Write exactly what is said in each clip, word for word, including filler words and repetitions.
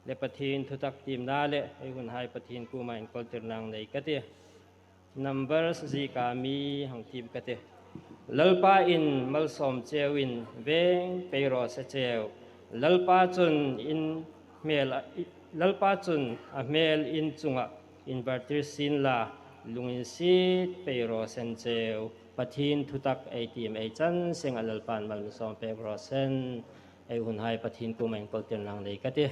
le Pathien thutak tiemna le ei hunhai Pathien kuoma inkawl tir nang nei ka ti. Numbers zieka mi hang tiem ka ti. Lalpain malsawm cheuin veng pei raw se cheu. Lalpa chun in hmel a, Lalpa chun a hmel in chunga invar tir sien la, lunginsiet pei raw sen cheu. Pathien thutak ei tiem ei chan senga Lalpan mal mi sawm pek raw sen. Ei hunhai Pathien kuoma inkawl tir nang nei ka ti.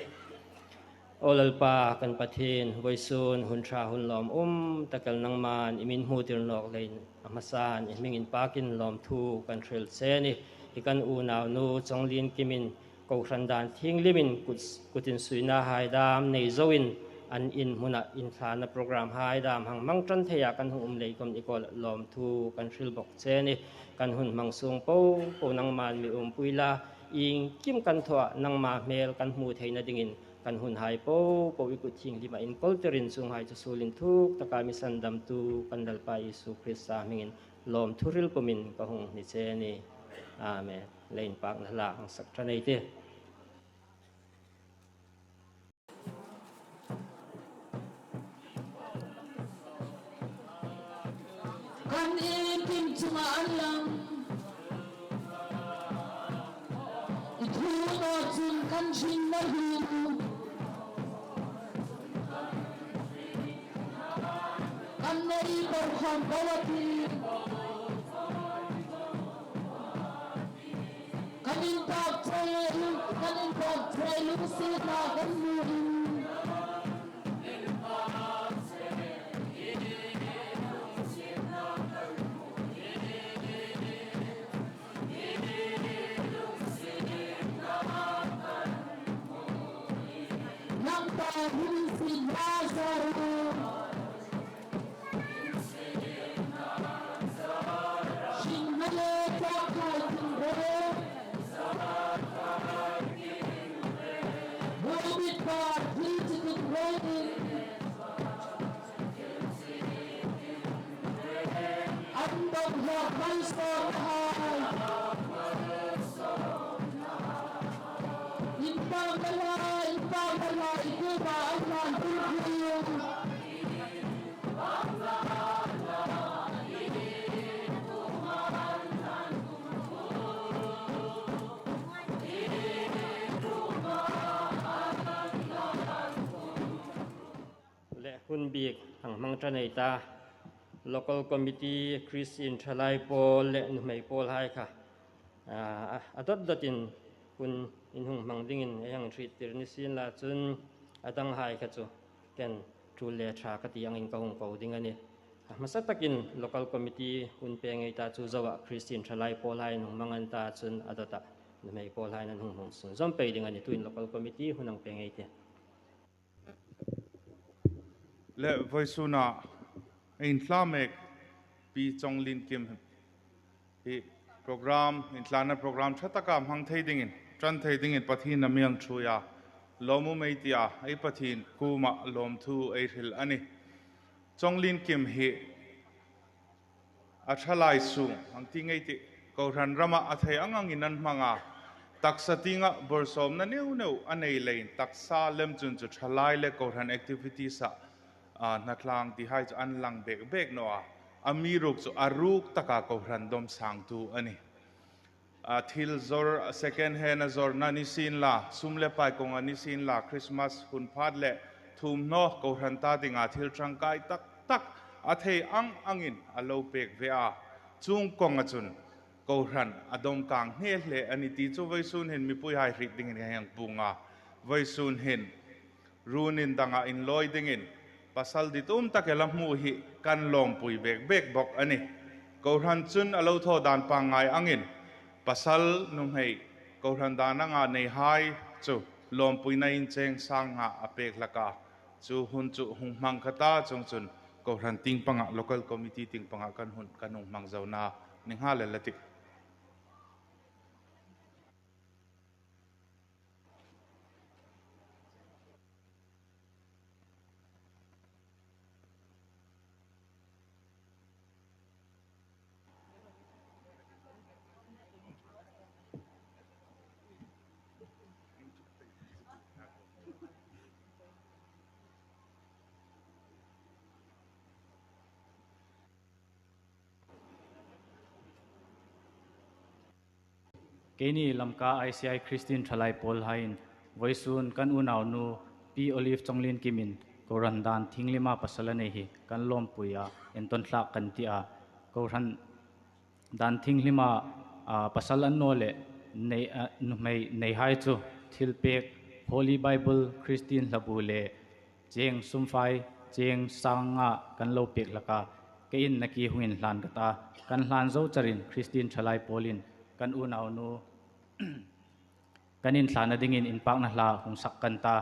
Aw Lalpa kan Pathien, vawisun hun ṭha hun lawmum tak el nangman i mi hmu tir nawk leiin a hmasan i hming inpakin lawmthu kan hril che a nih. Hi kan unaunu Chawnglien Kimin kohran dan thienghlimin kut, kut insuinahai dam nei zoin an in hmuna inthlana program hai dam hang hmang ṭan theia kan hung um lei khawm i kuoma lawmthu kan hril bawk che a nih. Kan hun hmang sung popo nangman mi umpui la, iengkim kan thaw a nangma hmel kan hmu theina dingin kan hunhai popo i kut thienghlima inkawl tirin chuonghai chu suol inthuk taka mi sandamtu kan Lalpa Isu Krista hmingin lawmthu hril pumin ka hung hni che a nih. Amen. Le inpakna hla hang sak ṭan ei tih. Kan iengkim chunga an lang. I thu naw chun kan hringna hlu. Kan nei bawr khawm bo a ti. Kan inpâk che, kan inpâk che, lungsietna kan hmu in. Nang ta hung si na sa ru. Le hun bik hang hmang ṭan ei ta, local committee, Christian ṭhalai pawl le nuhmei pawlhai kha, a, a dot dotin hun in hung hmang dingin ei hang hriettir ni sien la chun a danghai kha chu ken ṭul le ṭha ka ti angin ka hung ko ding a nih. A hmasa takin local committee hun pêng ei ta, chu zoa Christian ṭhalai pawlhai in hung hmang an ta chun a dota nuhmei pawlhai in an hung hmang sunzawm pei ding a nih. Tuin local committee hun hang pêng ei tih. Le vawisuna inhla mek Pi Chawnglien Kim hi program, inthlana program ṭha taka hmang thei dingin, ṭan thei dingin Pathien a mi hang ṭhuoi a, lawmum ei ti a, ei Pathien kuoma lawmthu ei hril a nih. Chawnglien Kim hi a ṭhalai sung, ang ti ngei tih, kohran rama a thei ang angin an hmang a, taksa tienga bawrsawmna neu neu a nei leiin taksa lem chun chu ṭhalai le kohran activities-a, a, hnathlang tihai chu an lang bek bek naw a, amiruokchu a ruk taka kohran dawm sangtu a nih. A, thil zawr, a, second hand a zawrna ni sien la, sum le pai kawnga ni sien la, Christmas hun phat le thuomhnaw kohran ta dinga thil ṭangkai tak tak a thei ang angin a lo pek ve a. Chuong kawnga chun kohran a dawm kang hle hle a nih ti chu vawisun hin mipuihai hriet dingin ka hang puong a. Vawisun hin runin danga inlawi dingin pasal ditum tak el a hmu hi kan lawmpui bek bek bawk a nih. Kohran chun a lo thaw dan pangngai angin pasal nuhmei kohran dan anga neihai chu lawmpuina incheng sang nga a pek hlak a. Chu hun chu hung hmang ka ta, chuongchun kohran tieng panga, local committee tieng panga kan hun, kan hung hmang zona ni nghal el a tih. Keini Lamka I C I Christian Thalai Pawl haiin vawisun kan unaunu Pi Olive Chonglien Kimin kohran dan thienghlim a pasal a nei hi kan lawmpui a, entawn hlak kan ti a. Kohran dan thienghlim a, a, pasal an naw leh nei, a, nuhmei neihai chu thilpek Holy Bible Christian hlabu le cheng sumfai cheng sang nga kan lo pek hlak a, keiin nakie hung inhlan ka ta, kan hlan zo charin Christian Thalai Pawlin kan unaunu kan inhlanna dingin inpakna hla hung sak kan ta,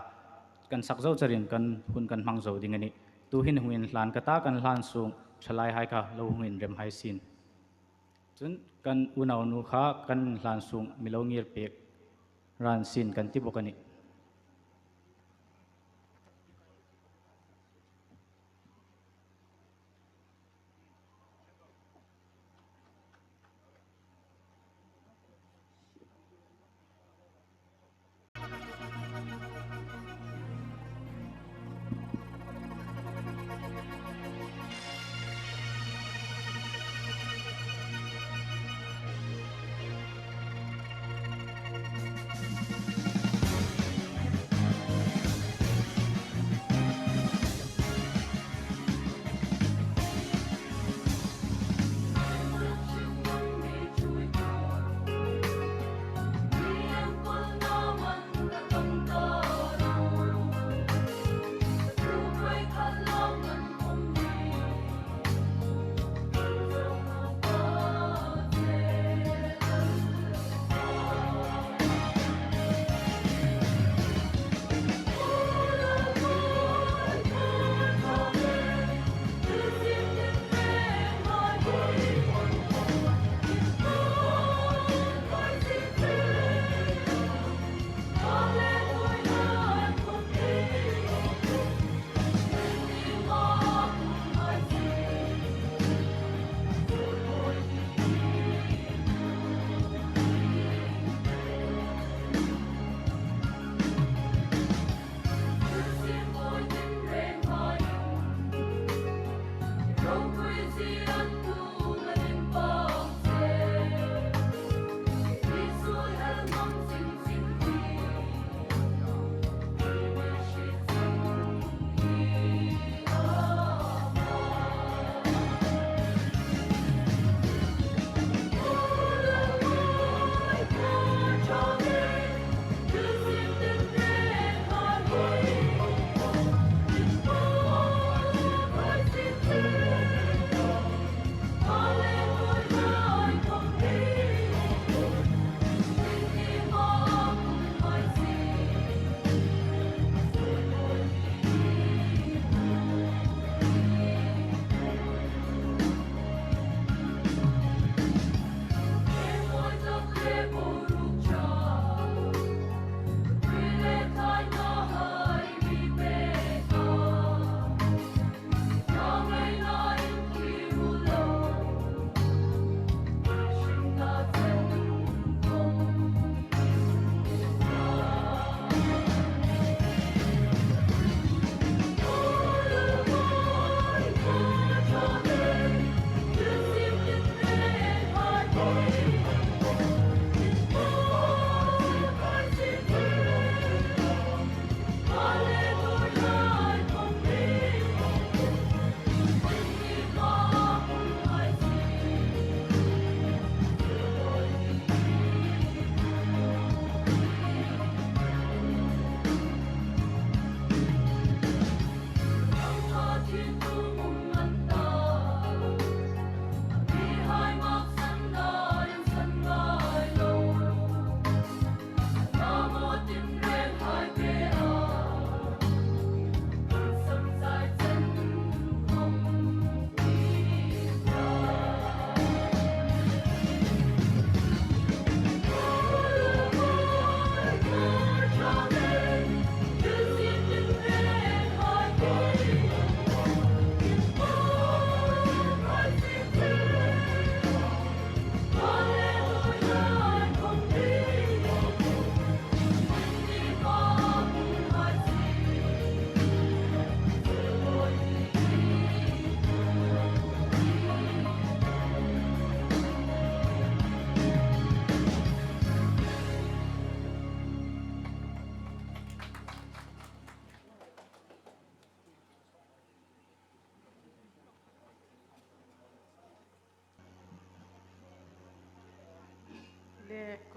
kan sak zo charin kan hun kan hmang zo ding a nih. Tuhin hung inhlan ka ta, kan hlan sung thalaihai kha lo hung inrem hai sien. Chun kan unaunu kha kan inhlan sung mi lo ngir pek ran sien kan ti bawk a nih.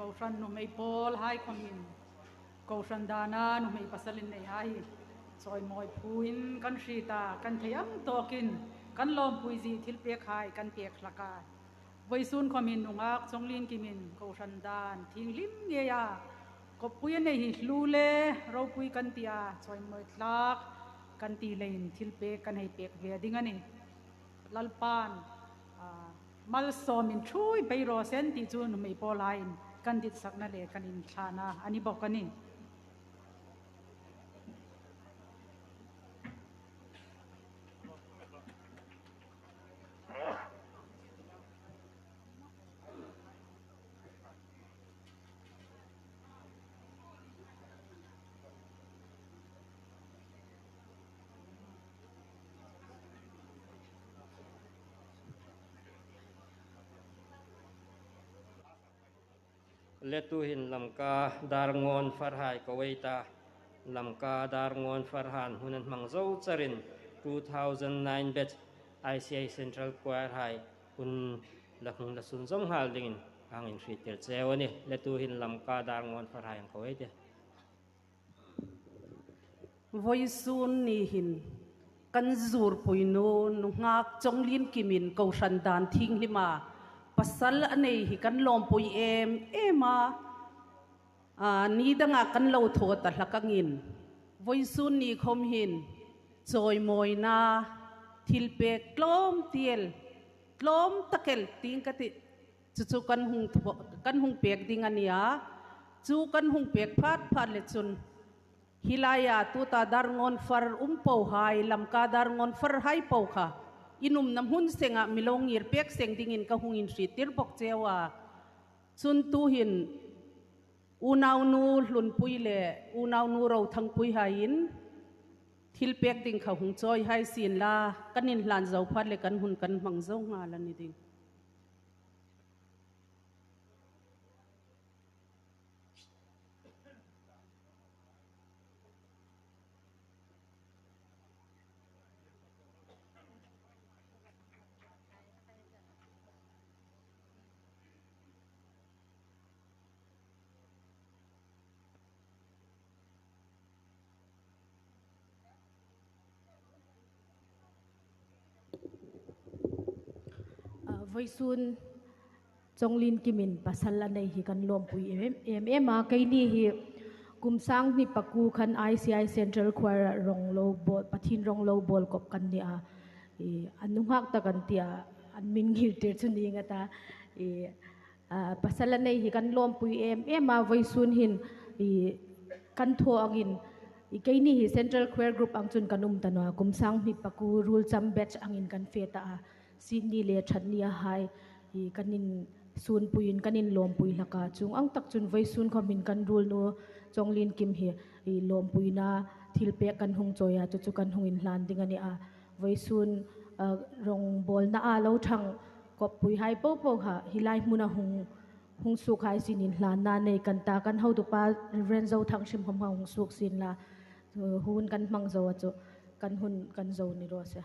Kohran nuhmei pawlhai khawmin kohran dana nuhmei pasal inneihai chawimawi phuin kan hriet a, kan thei ang tawkin kan lawmpui zie thilpekhai kan pek hlak a. Vawisun khawmin nunghak Chawnglien Kimin kohran dan thienghlim ngeia kawppui a nei hi hlu le ropui kan ti a, chawimawi tlak kan ti leiin thilpek kan hei pek ve ding a nih. Lalpan, a, malsawmin ṭhuoi pei raw se ti chu nuhmei pawlhaiin kan ditsakna le kan inthlana a ni bawk a nih. Le tuhin Lamka Darngawn Farhai ko ei ta, Lamka Darngawn Farhan hun an hmang zo charin two thousand nine batch I C I Central Choir hai hun la hung la sun zom nghal dingin hang inhriettir cheu a nih. Le tuhin Lamka Darngawn Farhai ang ko ei tih. Vawisun ni hin kan zurpui nu, nunghak Chawnglien Kimin kohran dan thienghlima pasal a nei hi kan lawmpui em em a. A, ni danga kan lo thaw ta hlak angin, vawisun ni khawm hin chawimawina thilpek tlawm tiel, tlawm tak el tieng ka ti. Chu chu kan hung thaw, kan hung pek ding a nia. Chu kan hung pek phat phat le chun, hi laia tuta Darngawn Far um pohai, Lamka Darngawn Farhai po kha, in umna hmun senga mi lo ngir pek seng dingin ka hung inhriettir bawk cheu a. Chun tuhin unaunu Hlunpui le unaunu Rothangpui haiin thilpek ding kha hung chawi hai sien la, kan inhlan zo phat le kan hun kan hmang zo nghal a ni ding. A, vawisun Chawnglien Kimin pasal a nei hi kan lawmpui em em a. Keini hi kum sang hni pakuo khan I C I Central Choir a rong lo bawl, Pathien rong lo bawl kop kan ni a. I, a nunghak tak an ti a, an min ngirtir chu ni nga ta. I, a, pasal a nei hi kan lawmpui em em a, vawisun hin, i, kan thaw angin, i, keini hi Central Choir Group ang chun kan um ta naw a, kum sang hni pakuo ruolcham batch angin kan fe ta a. Sini le ṭhatni a hai, i, kan insunpuiin kan inlawmpui hlak a. Chuong ang tak chun vawisun khawmin kan ruolnu Chawnglien Kim hi, i, lawmpuina thilpek kan hung chawi a, chu chu kan hung inhlan ding a ni a. Vawisun, a, rongbawlna a lo ṭhang kawppui hai po po kha hi lai hmuna hung, hung suok hai sien inhlanna nei kan ta, kan hotupa Reverend Zothanghriem khawm hung suok sien la, hun kan hmang zo a chu kan hun kan zo ni raw se.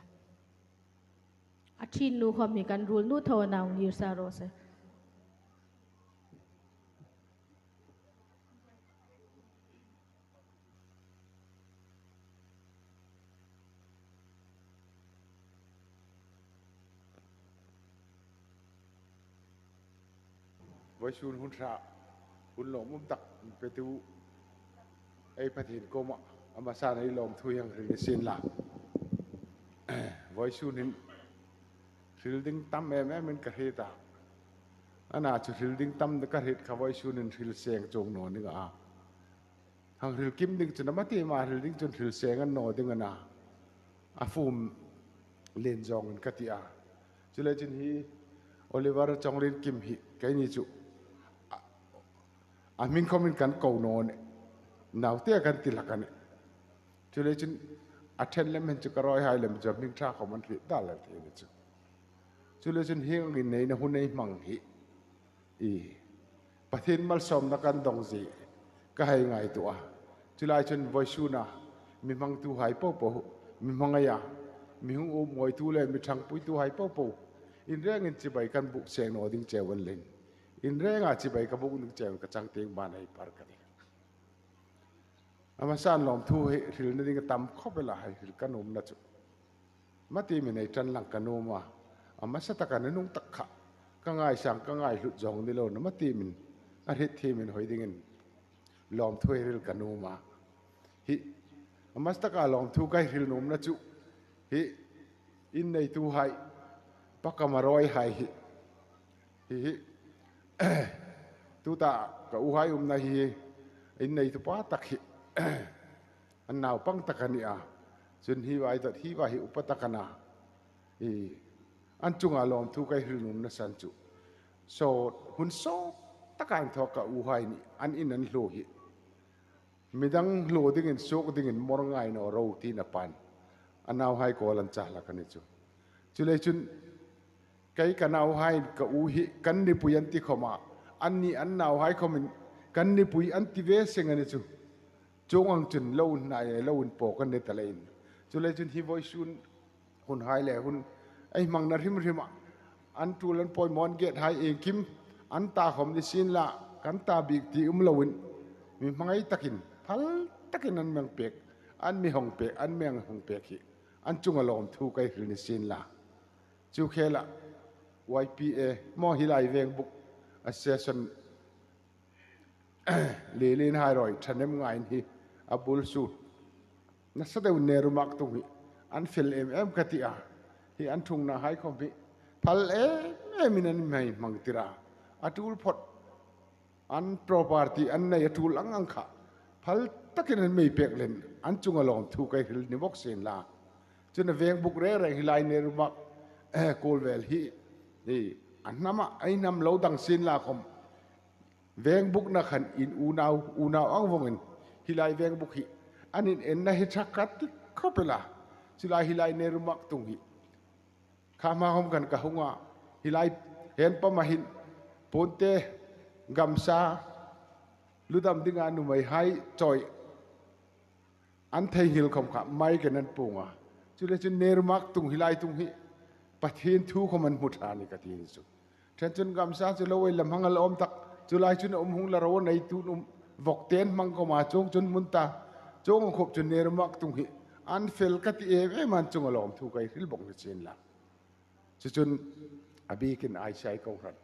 A ṭhiennu khawm hi kan ruolnu tho a, nau ngir sa raw se. Vawisun hun ṭha, hun lawmum tak petu ei Pathien kuoma a hmasan ei lawmthu hang hril sien la. Vawisun hin hril ding tam em em in ka hriet a. Ana chu hril ding tam ka hriet kha vawisun hin hril seng chuong naw ning a. Hang hril kim ding chun a ma ti ma, hril ding chun hril seng a ni naw ding a na. A fum lien zawngin ka ti a. Chuleiin chun hi Oliver Chawnglien Kim hi keini chu a, a hming khawmin kan ko naw nih. Naute kan ti hlak a nih. Chuleiin chun a ṭhen lem hin chu ka rawi hai lem chu a hming ṭha khawm an hriet dal el thei a ni chu. Chuleiin chun hieng ang inneina hun ei hmang hi, i, Pathien malsawmna kan dawng zie ka hei ngaituo a. Chu lai chun vawisuna mi hmangtuhai po po, mi hmangaia mi hung um ngawitu le mi ṭhangpuituhai po po in rengin chibai kan buk seng naw ding cheu an leh. Inrenga chibai ka buk ding cheu ka chang tieng ban ei par ka ti. A hmasan lawmthu hi hrilna ding a tam khawp el a, hei hril ka nuomna chu. Mati min ei ṭan lang ka nuom a. A hmasa taka nunung tak kha ka ngaisang ka ngaihlut zawng ni lo na mati min a hriet thiem inhawi dingin lawmthu hi hril ka nuom a. Hi, a hmasa taka lawmthu ka hril nuomna chu hi, in neituhai, Pa Kamarawi hai hi, hi, hi, tuta ka uhai umna hi, in neitu pa tak hi, an naupang tak a ni a. Chun hi vai dot hi vai hi upa tak a na. Hi, an chunga lawmthu ka hril nuomna san chu, sawt, hun sawt taka inthoka uhai ni, an in an hluo hi, midang hluo dingin, suok dingin mawr ngai naw ro tiin a pain a nauhai kuoma an chah hlak a ni chu. Chuleiin chun kei ka nauhai ka u hi kan nipui an ti khawma, anni an nauhai khawmin kan nipui an ti ve seng a ni chu. Chuong ang chun lo inhnai, lo inpawk an ni ta leiin. Chuleiin chun hi vawisun hunhai le hun ei hmangna hrim hrima an tul an pawimaw an get hai iengkim an ta khawm ni sien la, kan ta bik ti um loin, mi hmangai takin, phal takin an mi hang pek, an mi hawng pek, an mi hang hawng pek hi an chunga lawmthu ka hril ni sien la. Chu khela Y P A maw hi lai Vengbuk Association Lilin hai rawi ṭhahnem ngaiin hi a bul su. Nasa deu Nehru Mark tung hi an fel em em ka ti a. Hi an ṭhungna hai khawm hi phal em emin an mi hmang tir a. A tul phawt an property an nei a tul ang ang kha phal takin an mi pek leiin an chunga lawmthu ka hril ni bawk sien la. Chun a Vengbuk reng reng hi lai Nehru Mark, eh, kul vel hi, hi, a hnama, ei hnam lo dang sien la khawm, Vengbuk na khan in unau, unau ang vawngin hi lai Vengbuk hi an inenna hi ṭha ka ti khawp el a. Chu lai hi lai Nehru Mark tung hi kha hma khawm khan ka hung a, hi lai hen pama hin puonte, gamsa, lu dam dinga nuhmeihai chawi an theinghil khawm kha maiken an puong a. Chuleiin chun Nehru Mark tung hi lai tung hi Pathien thu khawm an hmu ṭha ni ka ti ni chu. Ṭhen chun gamsa chu lo ei lam hang a lawm tak, chu lai chun a um hung la ro, neitu um vawk ten hmang khawma chuong chun mun ta. Chuong ang khawp chun Nehru Mark tung hi an fel ka ti em em, an chunga lawmthu ka hril bawk ni sien la. Chu chun a bikin I C I kohran,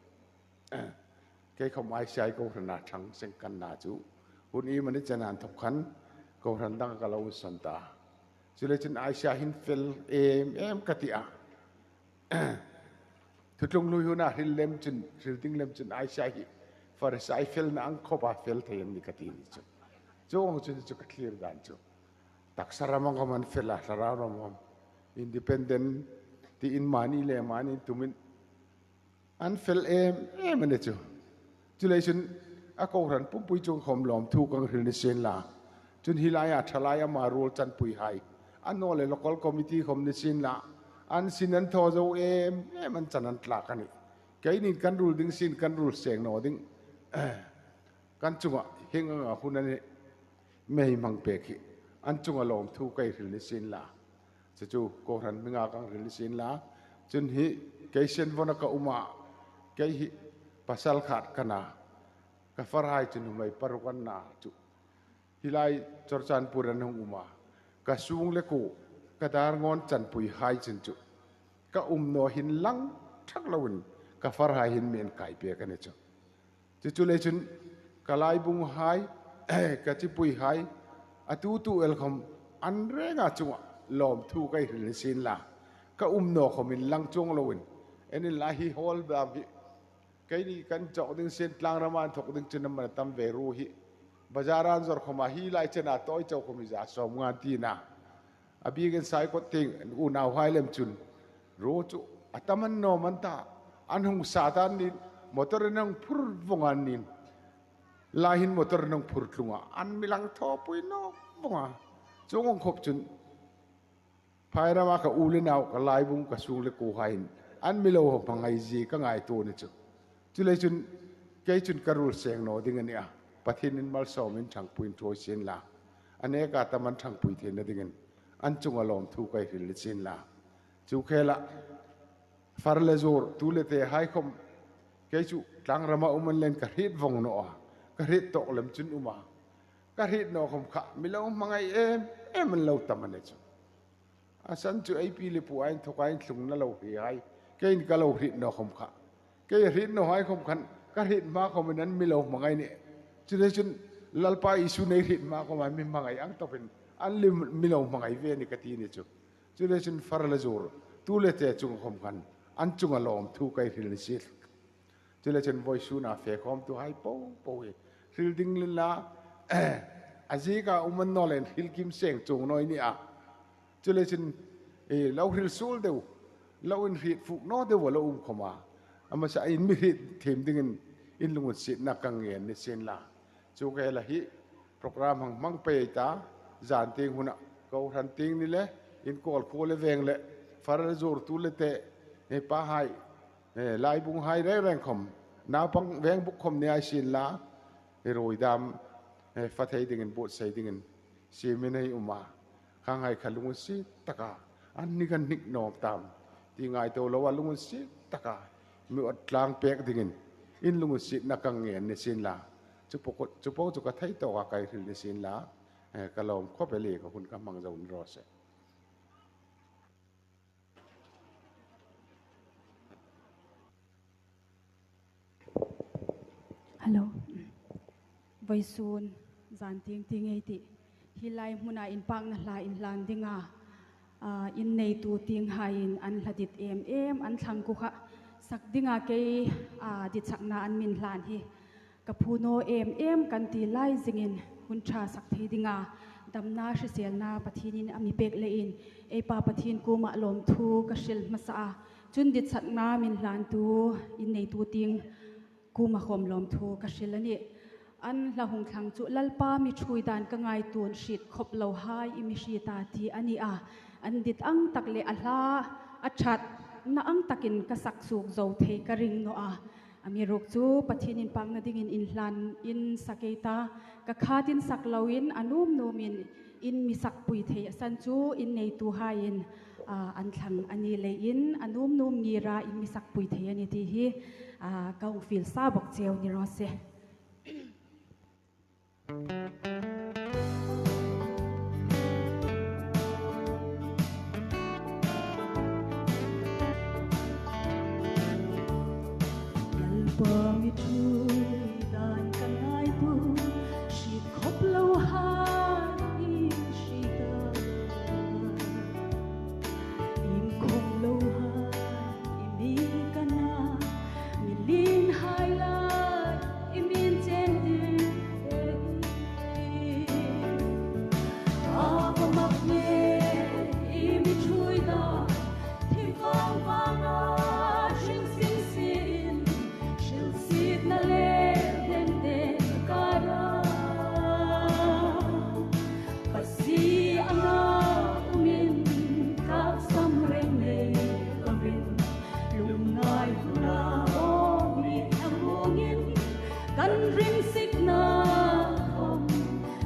kei khawm I C I kohrana ṭhang seng ka ni a chu, hun iemani chena inthok khan kohran dang ka lo insawn ta. Chuleiin chun I C I hin fel em em ka ti a. Thutlung hlui huna hril lem chun, hril ding lem chun I C I hi Pharisai felna ang khawpa fel thei an ni ka ti ni chu. Chuong ang chu ni chu ka thlir dan chu. Taksa ram ang khawm an fel a, thlarau ram ang khawm. Independent tiin mani le mani tumin an fel em em a ni chu. Chuleiin chun a kohran pumpui chunga khawm lawmthu ka hril ni sien la. Chun hi laia ṭhalai ama ruol chanpuihai, a naw le local committee khawm ni sien la, an sin an thaw zo em em, an chan an tlak a nih. Keinin kan ruol ding sien kan ruol seng naw ding. Kan chunga hieng anga hun an mi hmang pek hi an chunga lawmthu ka hril ni sien la. Chu chu kohran hminga ka hril ni sien la. Chun hi kei Senvona ka um a, kei hi pasal khat ka na. Ka farhai chu nuhmei paruk an na chu. Hi lai Churachandpur an hung um a. Ka sung le kuo, ka dar ngawn chanpuihai chun chu ka um naw hin lang thak loin ka farhai hin mi kai pek a ni chu. Chu chu le chun ka laibunghai, ka chipuihai, a tu tu el khawm an renga chunga lawmthu ka hril ni sien la. Ka um naw khawmin lang chuong loin. Enin la hi hall dam hi keini kan chawk ding sien, tlang rama inthok ding chun a man a tam ve ru hi. Bazar an zawr khawma hi lai chena tawi chau khawm hi za sawmnga an ti na. A bikin Saikot tieng unauhai lem chun ru chu a tam an nawm an ta. An hung sa ta an nih, motor-in an phur vawng an nih. Lai hin motor-in an phur tlung a, an mi lang thawpui nawk vawng a. Chuong ang khawp chun phai rama ka u le nau, ka laibung, ka sung le kuohai hin an mi lo hmangai zie ka ngaituo ni chu. Chuleiin chun kei chun ka ruol seng naw ding a ni a. Pathienin malsawmin ṭhangpuiin ṭhuoi sien la. A neka tam an ṭhangpui theina dingin an chunga lawmthu ka hril ni sien la. Chu khela far le zur, tu le tehai khawm Kei chu tlangrama um an leh ka hriet vong naw a, ka hriet tawk lem chun um a. Ka hriet naw khom kha mi lo hmangai em em an lo tam a ni chu. A san chu ei pi le pu a inthoka inthlungna lo hriet hai. Kei'n ka lo hriet naw khom kha, kei hriet naw hai khom khan ka hriet hma khomin an mi lo hmangai ni. Chuleiin chun Lalpa Isu nei hriet hma khom an mi hmangai ang tawpin an li mi lo hmangai ve ni ka ti ni chu. Chuleiin chun Fara le Zur tu le te chung khom khan an chunga lawmthu kei hril ni si. Chuleiin chun vawisuna fe khawmtuhai po po hi hril ding la, a zieka um an naw leh hril kim seng chuong naw ni a. Chuleiin chun, eh, lo hril suol deu, lo inhriet fuk naw deu a lo um khom a. A hmasain mi hriet thiem dingin in lunginsietna ka ngen ni sien la. Chu khela hi program hang hmang pei ta, zan tieng huna kohran tieng ni le, in Kawlkhuo le veng le, Fara le Zur tu le te, eh, pahai, eh, laibung hai reng reng khom, naupang veng buk khom ni ei sien la, eh, ruoi dam, eh, fa thei dingin, buotsai dingin, siemin ei um a. Khanghai kha lunginsiet taka an hnik an hnik naw tam ti ngaituo loa lunginsiet taka mi awt tlang pek dingin in lunginsietna ka ngen ni sien la. Chu po, chu po chu ka thei tawka kei hril ni sien la. Eh, ka lawm khop el e, ka hun ka hmang zo ni raw se. Hello. Vawisun zan tieng tieng ei tih. Hi lai hmuna inpakna hla inhlan dinga, ah, in neitu tienghaiin an hla dit em em an thlang ku kha sak dinga kei, ah, dit sakna an min hlan hi ka phu naw em em kan ti lai zingin hun ṭha sak thei dinga damna hriselna Pathienin a mi pek leiin ei Pa Pathien kuoma lawmthu ka hril hmasa a. Chun dit sakna min hlantu in neitu tieng kuoma khom lawmthu ka hril a nih. An hla hung thlang chu Lalpa mi ṭhuoi dan ka ngaituo hriet khop lo hai i mi hriet a ti a ni a. An dit ang tak le a hla a ṭhatna ang takin ka sak suok zo thei ka ring naw a. Amiruokchu Pathien inpakna dingin inhlan in sak ei ta, ka khatin sak loin a nuom nuomin in mi sakpui thei a san chu in neituhaiin, ah, an thlang a ni leiin a nuom nuom ngirah in mi sakpui thei a nih ti hi, ah, ka hung fiel sa bawk cheu ni raw se. Lalpa mi ṭhuoi dan ka ngaituo hriet khop lo hai i hriet a. Inkhawm lo hai i mi kan a, mi lien hai lai i min chen tir. A va mak nge i mi ṭhuoi dan, thi vang vanga hring sin sin, hrilsietna le hlenden kara. Pasie anga umin, tlak sam reng nei lovin, lungngai huna aw mi thlamuongin, kan ring sikna khom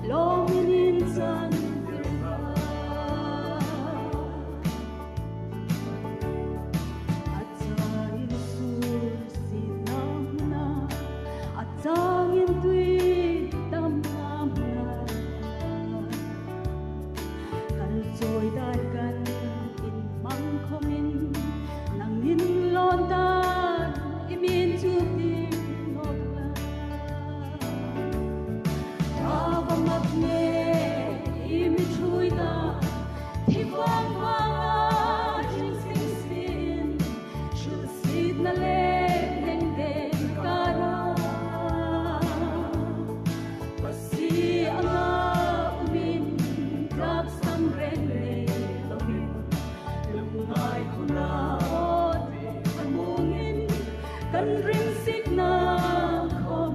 lawmin inchang tir a. A changin sur sietna hmuna, a changin tui damna hmuna, kal chawi dan kan inhmang khomin, nangin lawn dan i min chu ti nawk la. A va mak nge i mi ṭhuoi dan, thi vang vanga hring sin sin, hrilsietna le hlenden kara. Pasie anga umin, tlak sam reng nei lovin, lungngai huna aw mi thlamuongin, kan ring sikna khom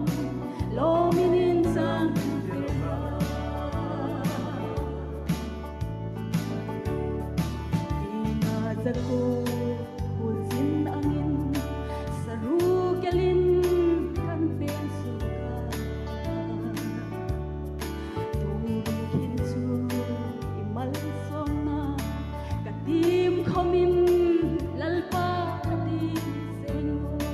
lawmin inchang tir a. Ina zakuo hul zin angin, saru kelin kan peng suok a. Tu khin chu i malsawmna ka tiem khomin, Lalpa ka tiem seng aw.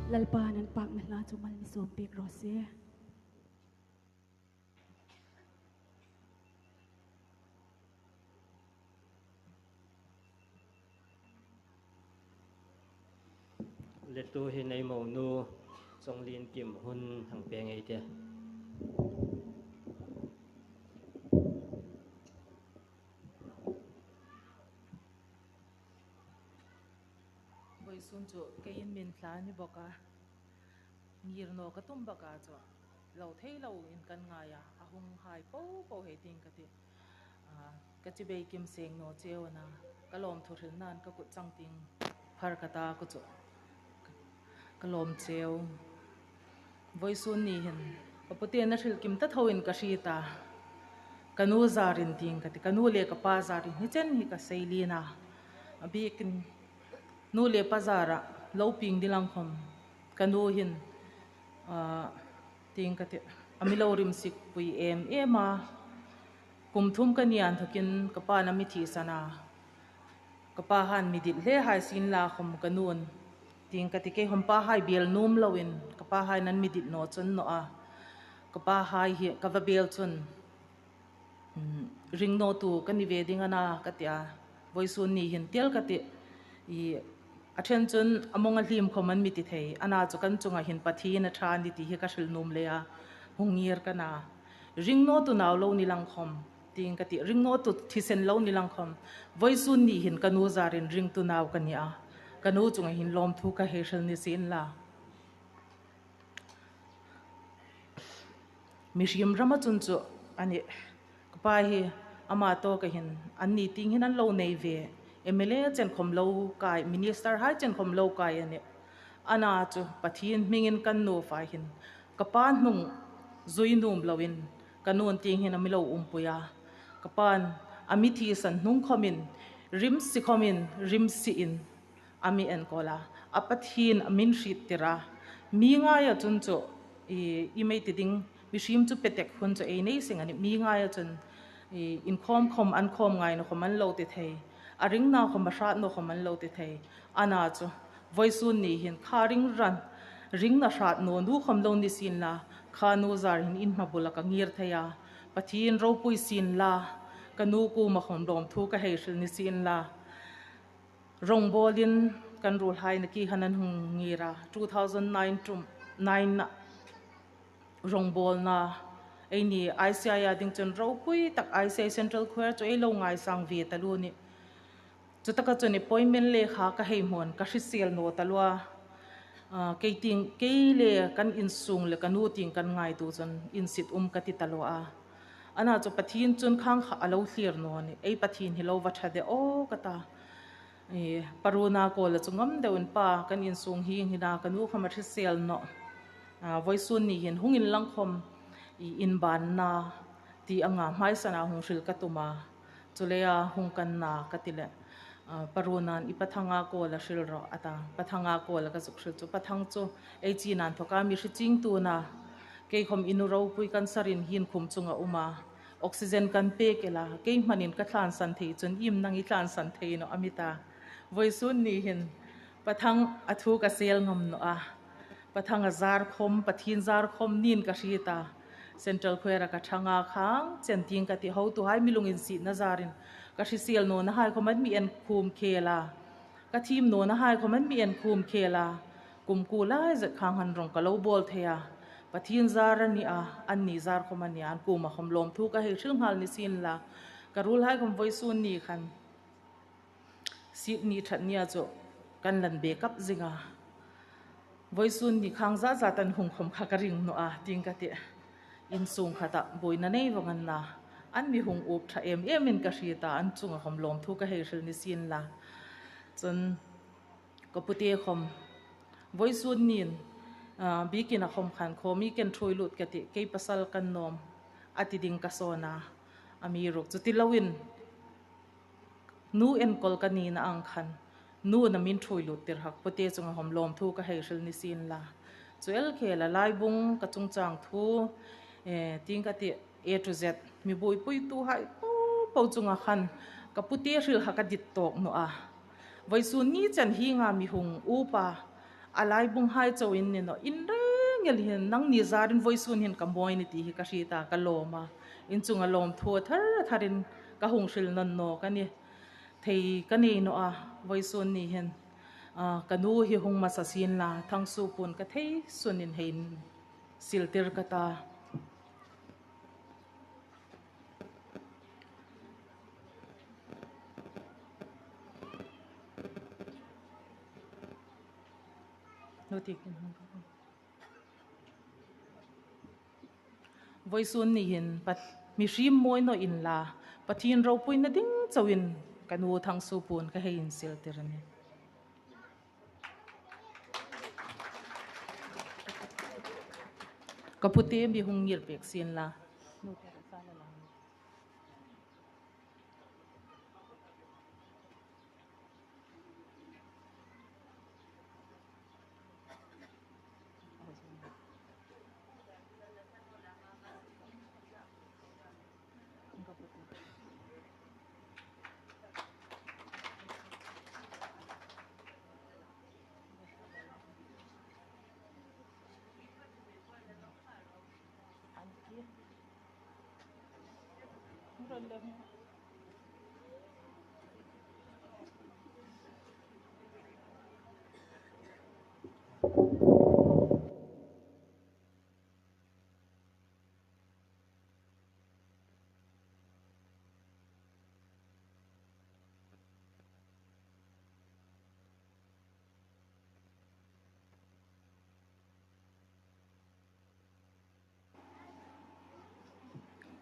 Lalpa'n a pakna hla chu mal mi sawm pek raw se. Le tu hin ei monu Chawnglien Kim hun hang pek ngei ei tih. Vawisun chu kei'n min hlan ni bawk a, ngir naw ka tum bawk a chu, lo thei loin kan ngai a, a hung hai po po hei ding ka tih. A, ka chibai kim seng naw cheu a na, ka lawmthu hril nan ka kut chang ting phar ka ta ku chu, ka lawm cheu. Vawisun ni hin, ka putin a hril kim ta thoin ka hriet a, ka nu zarin ding ka tih, ka nu le ka pa zarin hi chen hi ka seilien a, a bikin nu le pa zara lo pieng ding lang khom, ka nu hin, ah, ding ka tih, a mi lo rimsik pui em em a, kum thum ka ni an thokin ka pa'n a mi thisan a, ka pa han mi dit hle hai sien la khom ka nu'n, ding ka tih, kei khom pa hai bel nuom loin, ka pa hai'n an mi dit naw chun naw a, ka pa hai hi ka va bel chun, um, ring naw tu ka ni ve ding a na ka ti a. Vawisun ni hin tiel ka tih, i, a ṭhen chun a mawng a hlim khom an mi ti thei, a na chu kan chunga hin Pathien a ṭha ni ti hi ka hril nuom lei a, hung ngir ka na. Ring naw tu nau lo ni lang khom, ding ka tih, ring naw tu thisen lo ni lang khom, vawisun ni hin ka nu zarin ringtu nau ka ni a, ka nu chunga hin lawmthu ka hei hril ni sien la. Mihriem rama chun chu a nih, ka pa hi ama tawka hin an ni ting hin an lo nei ve, M L A chen khom lo kai, minister hai chen khom lo kai a nih. A na chu Pathien hmingin kan nufa hin ka pa hnung zui nuom loin ka nu'n ting hin a mi lo umpui a. Ka pa'n a mi thisan hnung khomin, rimsi khomin, rimsiin a mi enkawl a, a Pathien a mi hriettir a. Mi ngaia chun chu, i, i mei ti ding, mihriem chu petek hun chu ei nei seng a nih. Mi ngaia chun, i, inkhawm khom, an khawm ngaina khom an lo ti thei, a ringna khom, a hratna khom an lo ti thei. A na chu vawisun ni hin kha ring ran, ringna hrat naw nu khom lo ni sien la, kha nu zar hin in hma bula ka ngir thei a. Pathien ropui sien la, ka nu kuoma khom lawmthu ka hei hril ni sien la. Rawngbawlin kan ruolhai nakie khan an hung ngir a, two thousand nine ṭum, nine-a rawngbawlna, eini I C I a ding chun ropui tak I C I Central Choir chu ei lo ngaisang ve taluo a nih. Chutaka chun appointment lekha ka hei hmuan, ka hrisel naw taluo a. Ah, kei ting, kei le kan insung le ka nu ting kan ngaituo chun insit um ka ti taluo a. A na chu Pathien chun khang kha a lo thlir naw a nih, ei Pathien hi lo va ṭha de aw ka ta. I, Pa Runa kuoma chu ngam deuin pa kan insung hieng hin a ka nu khom a hrisel naw. Ah, vawisun ni hin hung inlang khom, i, inbanna ti anga hmaisana hung hril ka tum a. Chuleiin hung kan na ka ti le, ah, Pa Runa'n i Pa Thanga kuoma hril rawh a ta. Pa Thanga kuoma ka zuk hril chu, Pa Thang chu ei china inthoka mi hre chieng tu a na, Kei khawm i nu ropui cancer-in hieng khum chunga um a, oxygen kan pek el a, kei hmanin ka tlansan thei chun iem nang i tlansan thei naw a mi ta. Vawisun ni hin Pa Thanga thu ka sel ngam naw a, Pa Thanga zar khawm, Pathien zar khawm niin ka hriet a. Central Choir-a ka ṭhang a, khang chen tieng ka tih, hotuhai mi lunginsietna zarin ka hrisel nawna hai khawm an mi en khum khel a, ka thiem nawna hai khawm an mi en khum khel a. Kum kuo lai zet khang han rawng ka lo bawl thei a. Pathien zar a ni a, anni zar khawm a ni a, an kuoma khawm lawmthu ka hei hril nghal ni sien la. Ka ruolhai khawm vawisun ni khan, Sikni ṭhat nia chu kan lan be kap zing a. Vawisun ni khang zat zat an hung khawm kha ka ring naw a, tieng ka tih. Insung khata buoina nei vawng an na, an mi hung up ṭha em emin ka hriet a, an chunga khawm lawmthu ka hei hril ni sien la. Chun ka pute khawm vawisun niin, ah, biekin a khawm khan, "Khaw mi ken ṭhuoi lut," ka tih, "kei pasal kan nawm," a ti ding ka sawn a. Amiruokchu ti loin, nu enkawl ka nina ang khan, nu na min ṭhuoi lut tir hak pute chunga khawm lawmthu ka hei hril ni sien la. Chu el khela laibung ka chungchang thu, eh, tieng ka tih, A to Z, mi buoipuituhai po po chunga khan ka pute hril kha ka dit tawk naw a. Vawisun ni chen hienga mi hung up a, a laibunghai chauin ni naw, in reng el hin nangni zarin vawisun hin ka mawi ni ti hi ka hriet a, ka lawm a. In chunga lawmthu a thar a tharin ka hung hril nawn nawk a nih. Thei ka nei naw a, vawisun ni hin, ah, ka nu hi hung hmasa sien la, Thangsuo puon ka thei sunin hei insiltir ka ta. Vawisun ni hin Path-, mihriem mawi naw inla, Pathien ropuina ding chauin ka nu Thangsuo puon ka hei insiltir a nih. Ka pute mi hung ngir pek sien la.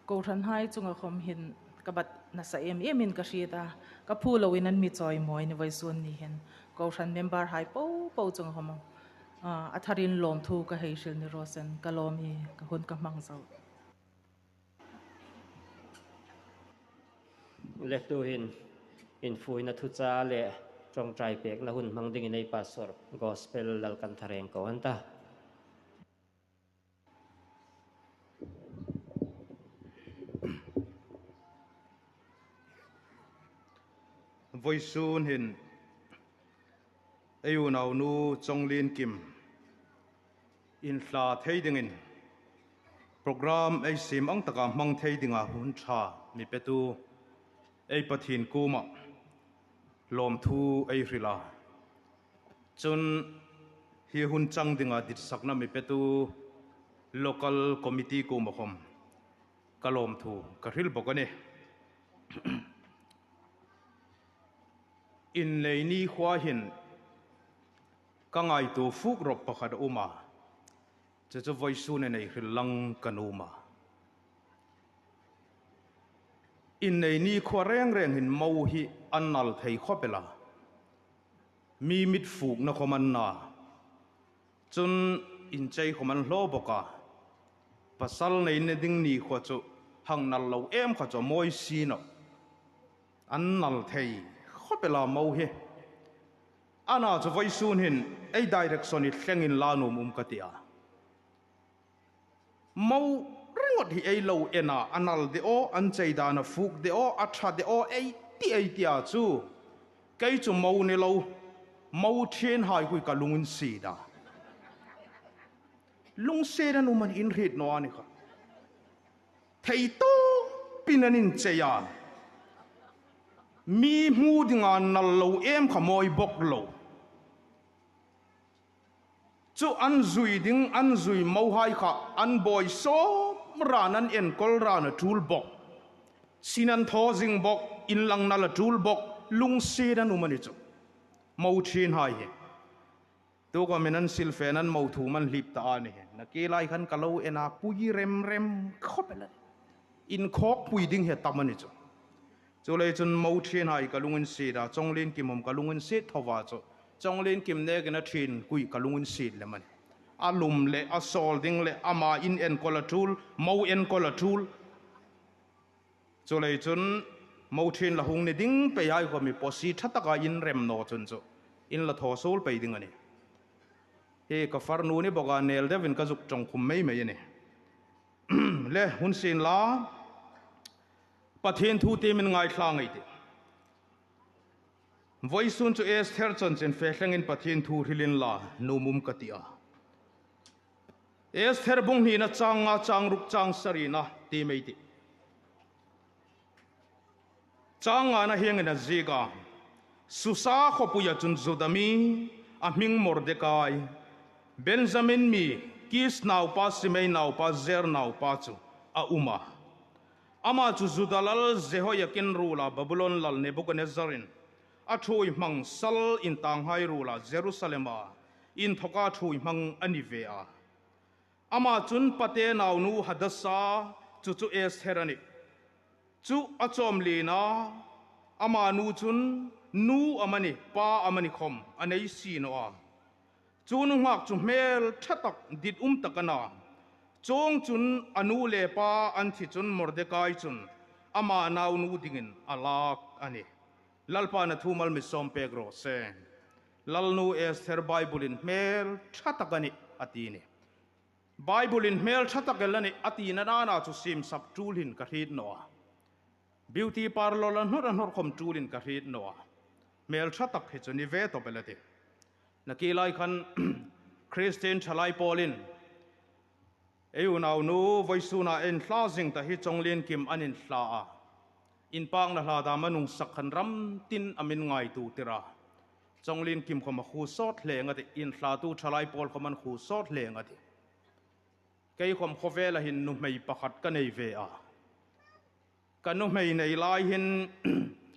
Kohranhai chunga khawm hin ka bat nasa em emin ka hriet a, ka phu loin an mi chawimawi ni vawisun ni hin. Kohran memberhai po po chunga khawm, ah, a tharin lawmthu ka hei hril ni raw se, ka lawm hi ka hun ka hmang zo. Le tuhin infuina thuchah le ṭawngṭai pekna hun hmang dingin ei pastor Gospel Lalkanthareng ko an ta. Vawisun hin ei unaunu Chawnglien Kim inhla thei dingin program ei siem ang taka hmang thei dinga hun ṭha mi petu ei Pathien kuoma lawmthu ei hril a. Chun hi hun chang dinga ditsakna mi petu local committee kuoma khawm ka lawmthu ka hril bawk a nih. Innei ni khuo hin ka ngaituo fuk rawp pakhat a um a, chu chu vawisun a nei hril lang ka nuom a. Innei ni khuo reng reng hin mo hi an nal thei khawp el a, mi mit fukna khawm an na. Chun inchei khawm an hlaw bawk a. Pasal neina ding ni khuo chu hang nal lo em kha chu mawi si naw. An nal thei khawp el a mo hi. Ana chu vawisun hin ei direction hi thlengin la nuom um ka ti a. Mo ringawt hi ei lo en a, a nal de aw, an chei dan a fuk de aw, a ṭha de aw, ei ti ei ti a chu. Kei chu mo ni lo, mo ṭhienhai kuomah ka lunginsiet a. Lungsiet an um an inhriet naw a ni kha. Thei tawpin an inchei a. Mi hmu dinga nal lo em kha mawi bawk lo. Chu an zui ding, an zui mohai kha, an buoi sawm ran, an enkawl ran a ṭul bawk. Sin an thaw zing bawk, inlang nal a ṭul bawk, lungsiet an um a ni chu. Mo ṭhienhai hi. Tu khawmin an silfen an mo thum an hlip ta a ni hi. Nakie lai khan ka lo en a, pui rem rem khawp el a nih. Inkhawkpui ding hi tam a ni chu. Chuleiin chun mo ṭhienhai ka lunginsiet a, Chawnglienkim khawm ka lunginsiet tho a chu. Chawnglienkim nekin a ṭhien kuomah ka lunginsiet lem a nih. A lum le, a sawl ding le, ama in enkawl a ṭul, mo enkawl a ṭul. Chuleiin chun mo ṭhien la hung ni ding pei hai khawm mi pawsi ṭha taka in rem naw chun chu. In la thaw suol pei ding a nih. Hi ka farnu ni bawk a, nel deuin ka zuk ṭawng khum mei mei a nih. Le, hun sien la, Pathien thu tiemin ngaithla ngei ei tih. Vawisun chu Esther chanchin fe thlengin Pathien thu hril inla, nuom um ka ti a. Esther bung hnina chang nga, chang ruk, chang sarina tiem ei tih. Chang ngana hieng hin a ziek a, Susa khawpuia chun Juda mi, a hming Mordekai, Benjamin mi, Kis naupa, Simei naupa, Zer naupa chu a um a. Ama chu Juda lal Jehoiakin ruola Babulon lal Nebukadnezzarin a ṭhuoi hmang sal intanghai ruola Jerusalema inthoka ṭhuoi hmang a ni ve a. Ama chun pate naunu Hadasa, chu chu Esther a nih, chu a chawm lien a, ama nu chun nu amani, pa amani khawm a nei si naw a. Chu nunghak chu hmel ṭha tak, dit um tak a na. Chuongchun a nu le pa an thi chun Mordekai chun ama naunu dingin a lak a nih. Lalpan a thu mal mi sawm pek raw se. Lalnu Esther Bible-in hmel ṭha tak a nih a ti a nih. Bible-in hmel ṭha tak el a nih a tina nana chu siemsak ṭul hin ka hriet naw a. Beauty parlour a hnawt a hnawt khawm ṭulin ka hriet naw a. Hmel ṭha tak hi chu ni ve tawp el a tih. Nakie lai khan Kristien ṭhalai pawlin ei unaunu vawisuna ei inhla zing ta hi Chawnglienkim an inhla a. Inpakna hla dam a nung sak khan ram tin a min ngaituo tir a. Chawnglienkim khawm a khu sawt hle a tih, inhlatu ṭhalai pawl khawm an khu sawt hle a tih. Kei khawm khawvela hin nuhmei pakhat ka nei ve a. Ka nuhmei nei lai hin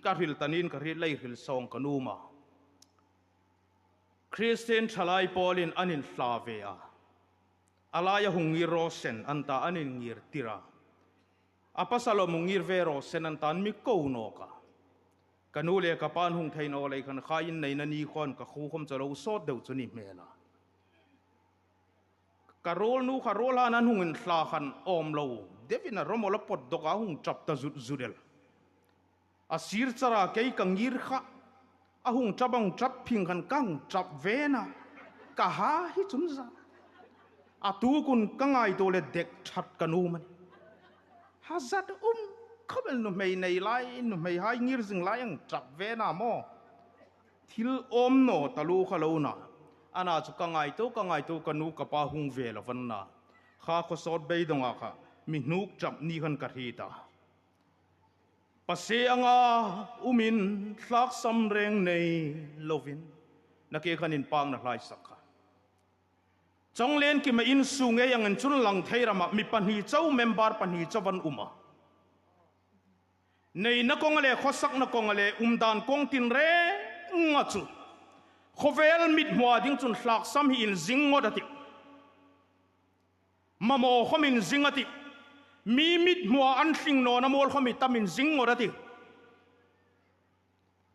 ka hril ta niin ka hriet lei hril sawng ka nuom a. Kristien ṭhalai pawlin an inhla ve a. A laia hung ngir raw se an ta, an ingir tir a. A pasal khawm hung ngir ve raw se an ta, an mi ko nawk a. Ka nu le ka pa'n hung thei naw lei khan kha in neina ni khawm ka khu khawm chu lo sawt deu chu ni hmel a. Ka ruolnu kha ruolhai an hung inhla khan awm lo deuin a ruom a la pawt dawk a, hung ṭap ta zut zut el. A sir chara kei ka ngir kha. A hung ṭap, a hung ṭap phing khan ka hung ṭap ve a. Ka ha hi chun za. A tukun ka ngaituo le dek ṭhat ka nuom a nih. Ha zat um khawp el, nuhmei nei lai, nuhmeihai ngir zing lai a hung ṭap ve a maw. Thil awm naw taluo kha lo na. Ana chu ka ngaituo, ka ngaituo ka nu ka pa hung ve lo van na. Kha khaw sawt beidonga kha mi hnuk ṭap ni khan ka hriet a. Pasie anga umin tlaksam reng nei lovin. Nakie khan inpakna hlai sak kha. Chawnglienkim a insung ei ang in chun lang thei rama mi pahni chau, member pahni chau an um a. Neina kawnga le khawsakna kawnga le umdan kawng tin renga chu khawvel mithmua ding chun tlaksam hi inzing ngawt a tih. Mamaw khawm inzing a tih. Mi mithmua an tling nawna mawl khawm hi tam inzing ngawt a tih.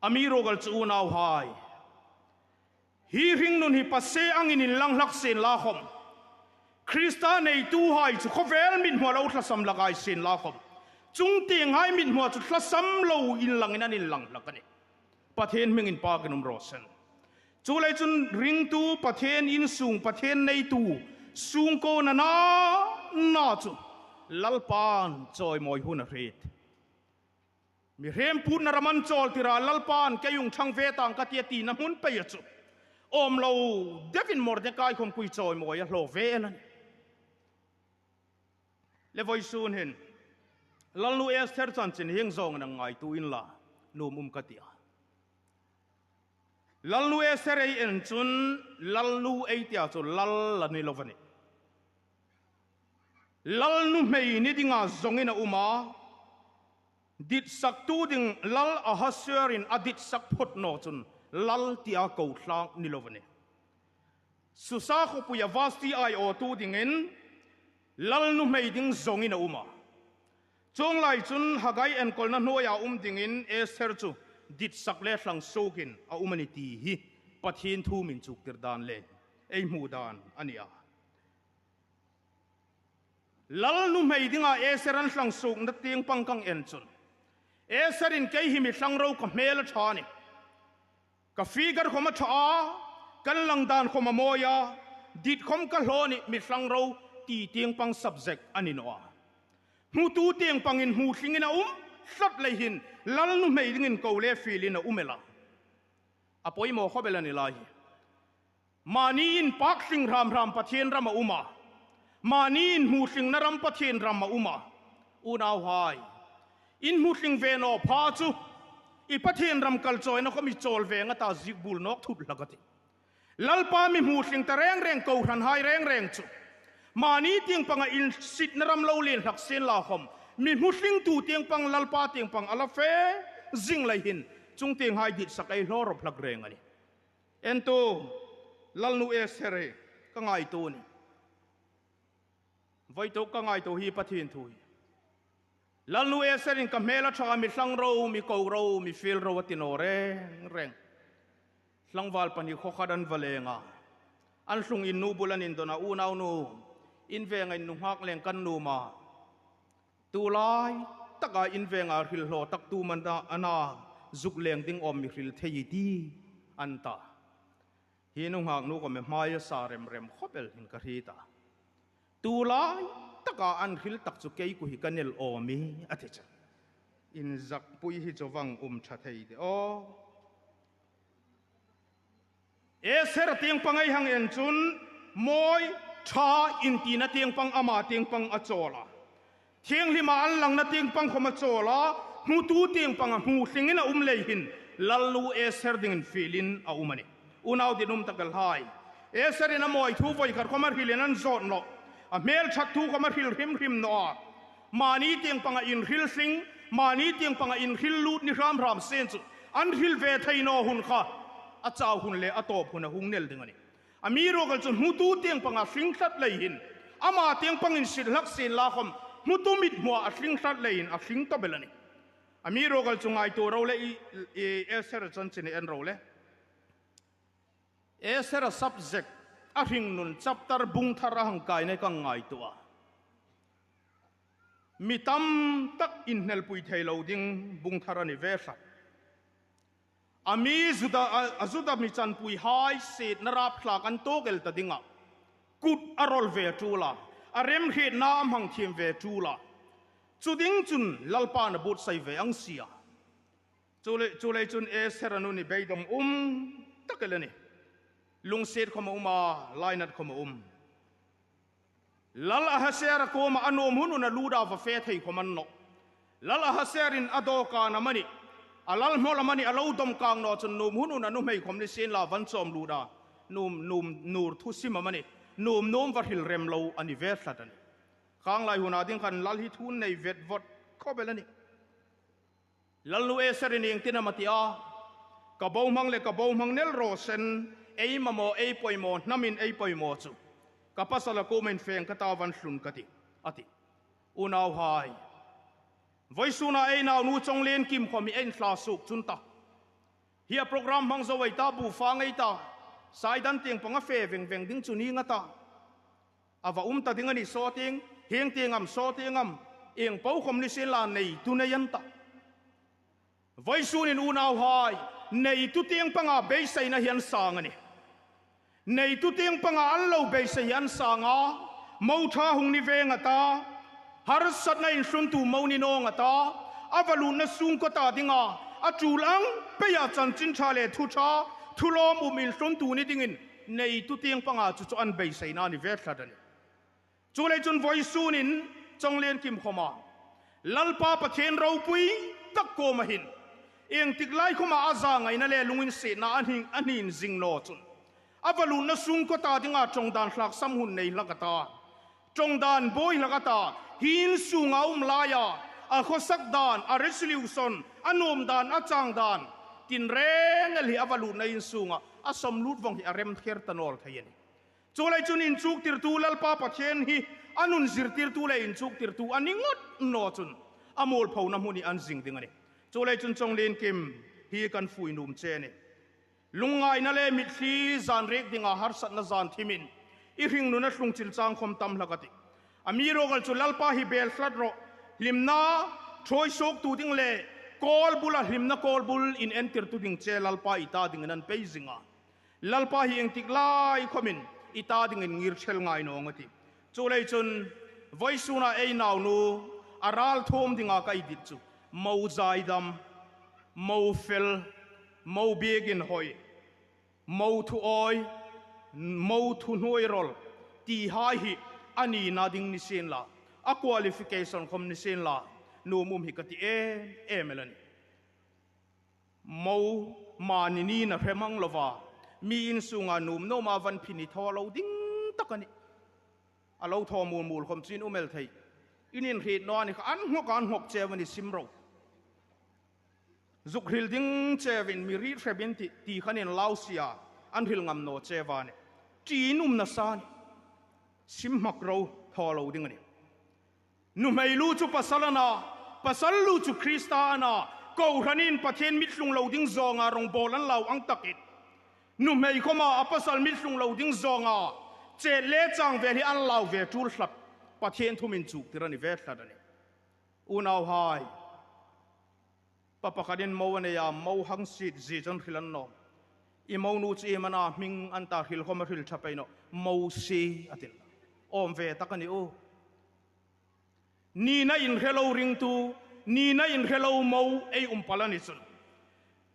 Amiruokchu unauhai, hi hringnun hi pasie angin inlang hlak sien la khawm, Krista neituhai chu khawvel mithmua lo tlasam hlak hai sien la khawm, chungtienghai mithmua chu tlasam lo inlangin an inlang hlak a nih. Pathien hming inpakin um raw se. Chuleiin chun ringtu, Pathien insung, Pathien neitu, sungkuona na na chu Lalpan chawimawi hun a hriet. Mi hrem putna ram an chawl tira Lalpan kei hung ṭhang ve tang ka tia tina hmun peia chu awm lo deuin Mordekai khawm kha chawimawi a hlaw ve el a nih. Le vawisun hin Lalnu Esther chanchin hieng zawng nang ngaituo inla, nuom um ka tia. Lalnu Esther ei en chun Lalnu ei tia chu lal a ni lo va nih. Lal nuhmei ni dinga zawngin a um a, ditsaktu ding Lal Ahasuerin a ditsak phawt naw chun lal tia ko thlak ni lo va nih. Susa khawpuia Vasti aiawtu dingin lal nuhmei ding zawngin a um a. Chuong lai chun Hagai enkawlna hnuoia um dingin Esther chu ditsak le thlang suokin a um a nih ti hi Pathien thu min chuktir dan le ei hmu dan a ni a. Lal nuhmei dinga Esther an thlang suokna tieng pang kan en chun, Estherin kei hi mi thlang ro, ka hmel a ṭha a nih. Ka figure khawm a ṭha a, kan lang dan khawm a mawi a, dit khawm ka hlaw a nih, mi thlang ro ti tieng pang subject a ni naw a. Hmutu tieng pangin hmu tlingin a um tlat lei hin lal nuhmei dingin ko le fielin a um el a. A poimaw khawp el a ni lai hi. Mani inpak tling hram hram Pathien ram a um a, mani inhmu tlingna ram Pathien ram a um a. Unauhai, inhmu tling ve naw pha chu i Pathien ram kal chawina khawm i chawl ve ngat a, ziek bul nawk thut hlak a tih. Lalpa mi hmu tling ta reng reng, kohranhai reng reng chu mani tieng panga insitna ram lo lien hlak sienla khawm, mi hmu tlingtu tieng pang Lalpa tieng pang a la fe zing lei hin chungtienghai ditsak ei hlaw rawp hlak reng a nih. En tu, Lalnu Esther hi ka ngaituo a nih. Voituk ka ngaituo hi Pathien thu hi. Lalnu Estherin ka hmel a ṭha, mi thlang ro, mi ko ro, mi fiel ro a ti naw reng reng. Tlangval pahni khaw khat an va leng a, an tlung in nu bul an indon a, unaunu, in venga in nunghak leng kan nuom a. Tulai taka in venga hril hlaw tak tu am a na, zuk leng ding awm, mi hril thei i ti, an ta. Hi nunghak nu khawm hmai a sa rem rem khawp el hin ka hriet a. Tulai taka an hril tak chu kei kuo hi ka nel awm ie a ti chu. Inzakpui hi chu vang um ṭha thei de aw. Esther tieng pang ei hang en chun mawi ṭha intina tieng pang ama tieng pang a chawl a. Thienghlima an langna tieng pang khawm a chawl a, hmutu tieng panga hmu tlingin a um lei hin Lalnu Esther dingin fielin a um a nih. Unau dinum tak el hai, Estherin a mawi thu voi khat khawm a hrilin an zawt nawh. A hmel ṭhat thu khawm a hril hrim hrim nawh a. Mani tieng panga inhril tling, mani tieng panga inhril lut ni hram hram sien chu an hril ve thei naw hun kha a chau hun le a tawp hun a hung nel ding a nih. Amiruokchu hmutu tieng panga tling tlat lei hin ama tieng pang insit hlak sienla khawm, hmutu mithmua a tling tlat lei hin a tling tawp el a nih. Amiruokchu ngaituo ro le, i, i Esther chanchin en ro le. Esther-a subject, a hringnun chapter bung thar a hang kaina ka ngaituo a. Mi tam tak inhnelpui thei lo ding bung thar a ni ve tlat. A mi Juda, a, a Juda mi chanpuihai sietna rapthlak an tuok el ta dinga kut a rawl ve ṭul a, a remhrietna a hmang thiem ve ṭul a. Chu ding chun Lalpan a buotsai ve ang si a. Chu le, chu lei chun Esther-a nu ni beidawng um tak el a nih. Lungsiet khawm a um a, lainat khawm a um. Lal Ahasuera kuoma a nuom hun hun a lut a, va fe thei khawm a ni nawh. Lal Ahasuerin a dawkan amanih, a lal hmawl amanih a lo dawm kang naw chun nuom hun hun a nuhmei khawm ni sienla va chawm lut a, nuom, nuom, nuor thusim amanih nuom nuom va hril rem lo a ni ve tlat a nih. Khang lai huna ding khan lal hi thu nei vet vawt khawp el a nih. Lalnu Esther-in iengtin am a ti a, ka bohmang le ka bohmang nel raw sen, ei mamaw, ei poimaw, hnamin ei poimaw chu ka pasal kuoma infeng ka ta, va tlung ka tih, a ti. Unauhai, vawisuna ei naunu Chawnglienkim khawm hi ei inthla suok chun ta. Hi a program hmang zo ei ta, bu fang ei ta, Saidan tieng panga fe veng veng ding chu ning a ta. A va um ta ding a ni saw tieng, hieng tieng am saw tieng am, ieng po khawm ni sienla neitu nei an ta. Vawisunin unauhai, neitu tieng panga beiseina hi an sang a nih. Neitu tieng panga an lo beisei hi an sang a, Mo ṭha hung ni veng a ta, harsatna inhluntu mo ni nawng a ta, a va lutna sungkuo ta dinga a tul ang peia chanchin ṭha le thu ṭha, thu lawmum inhluntu ni dingin neitu tieng panga chu chu an beiseina a ni ve tlat a nih. Chuleiin chun vawisun in Chawnglienkim khawma Lalpa Pathien ropui tak kuoma hin iengtik lai khawma a zangaina le lunginsietna a hni, a hni zing naw chun, a va lutna sungkuo ta dinga ṭawng dan thlaksam hun nei hlak a ta, ṭawng dan buoi hlak a ta, hi in sunga um laia a khawsak dan, a resolution, a nuom dan, a chang dan, tin reng el hi a va lutna in sunga a sawm lut vawng hi a rem kher ta naw thei a nih. Chuleiin chun inchuktirtu Lalpa Pathien hi a nun zirtirtu le inchuktirtu a ni ngawt naw chun a mualphona hmun hi an zing ding a nih. Chuleiin chun Chawnglienkim hi kan fui nuom che a nih. Lungngaina le mitthli zan riek dinga harsatna zan thimin i hringnuna tlung chil chang khawm tam hlak a tih. Amiruokchu Lalpa hi bel tlat rawh, hlimna ṭhuoi suoktu ding le kawlbula hlimna kawlbul inentirtu ding che Lalpa i ta dingin an pei zing a. Lalpa hi iengtik lai khawmin i ta dingin ngirchel ngai naw ning a tih. Chuleiin chun vawisuna ei naunu a ralthuom dinga ka dit chu, mo zaidam, mo fel, mo biekin hoi, mo thu awi, mo thu hnuoi rawl ti hai hi a nina ding ni sien la, a qualification khawm ni sien la, nuom um hi ka ti em em el a nih. Mo mani nina hre mang lova, mi in sunga nuom nuoma van phin i thaw lo ding tak a nih. A lo thaw mual mual khawm chu in um el thei. In inhriet naw a ni kha, an nghawk an nghawk che a nih, sim ro. Zuk hril ding che in mi ri hrebin ti, ti khan in lau si a, an hril ngam naw che a nih. Ṭiin um nasa a nih. Sim hmak ro, thaw lo ding a nih. Nuhmei lu chu pasal a na, pasal lu chu Krista a na, kohranin Pathien mit tlung lo ding zawnga rawngbawl an lau ang takin, nuhmei khawma a pasal mit tlung lo ding zawnga chet le chang vel hi an lau ve tul tlat, Pathien thu min chuktir a ni ve tlat a nih. Unauhai, pa pakhatin mo a nei a, mo hang siet zie chun hril a ni naw. I mo nu chu iem a na, hming an ta, hril khawm a hril ṭha pei nawh, Mosie a ti. Awm ve tak a ni u. Nina inhre lo ringtu, nina inhre lo mo ei um pal a ni chun,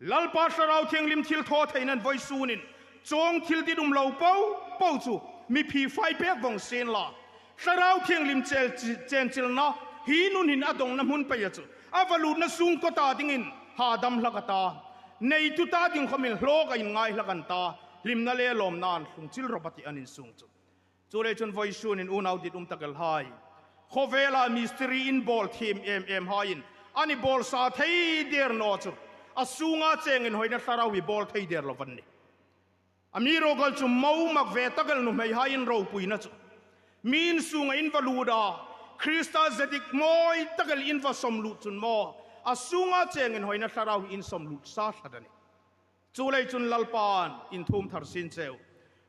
Lalpa Thlarau Thienghlim thilthaw theinan vawisunin chuong thil dit um lo po po chu mi phifai pek vawng sien la, Thlarau Thienghlim chel, chenchilna hi nun hin a dongna hmun peia chu a va lutna sungkuo ta dingin hadam hlak a ta, neitu ta ding khawmin hlawk a inngai hlak an ta, hlimna le lawmna an tlung chil rawp a tih an insung chu. Chuleiin chun vawisunin unau dit um tak el hai, khawvela mistiri inbawl thiem em em haiin an inbawl sa thei der naw chu, a sunga cheng inhawina thlarau hi bawl thei der lo an nih. Amiruokchu mo mak ve tak el nuhmei hai in ropuina chu, mi in sunga in va lut a, Krista zedik mawi tak el in va sawm lut chun maw, a sunga cheng inhawina thlarau hi in sawm lut sa tlat a nih. Chuleiin chun Lalpan inthuom thar sien cheu.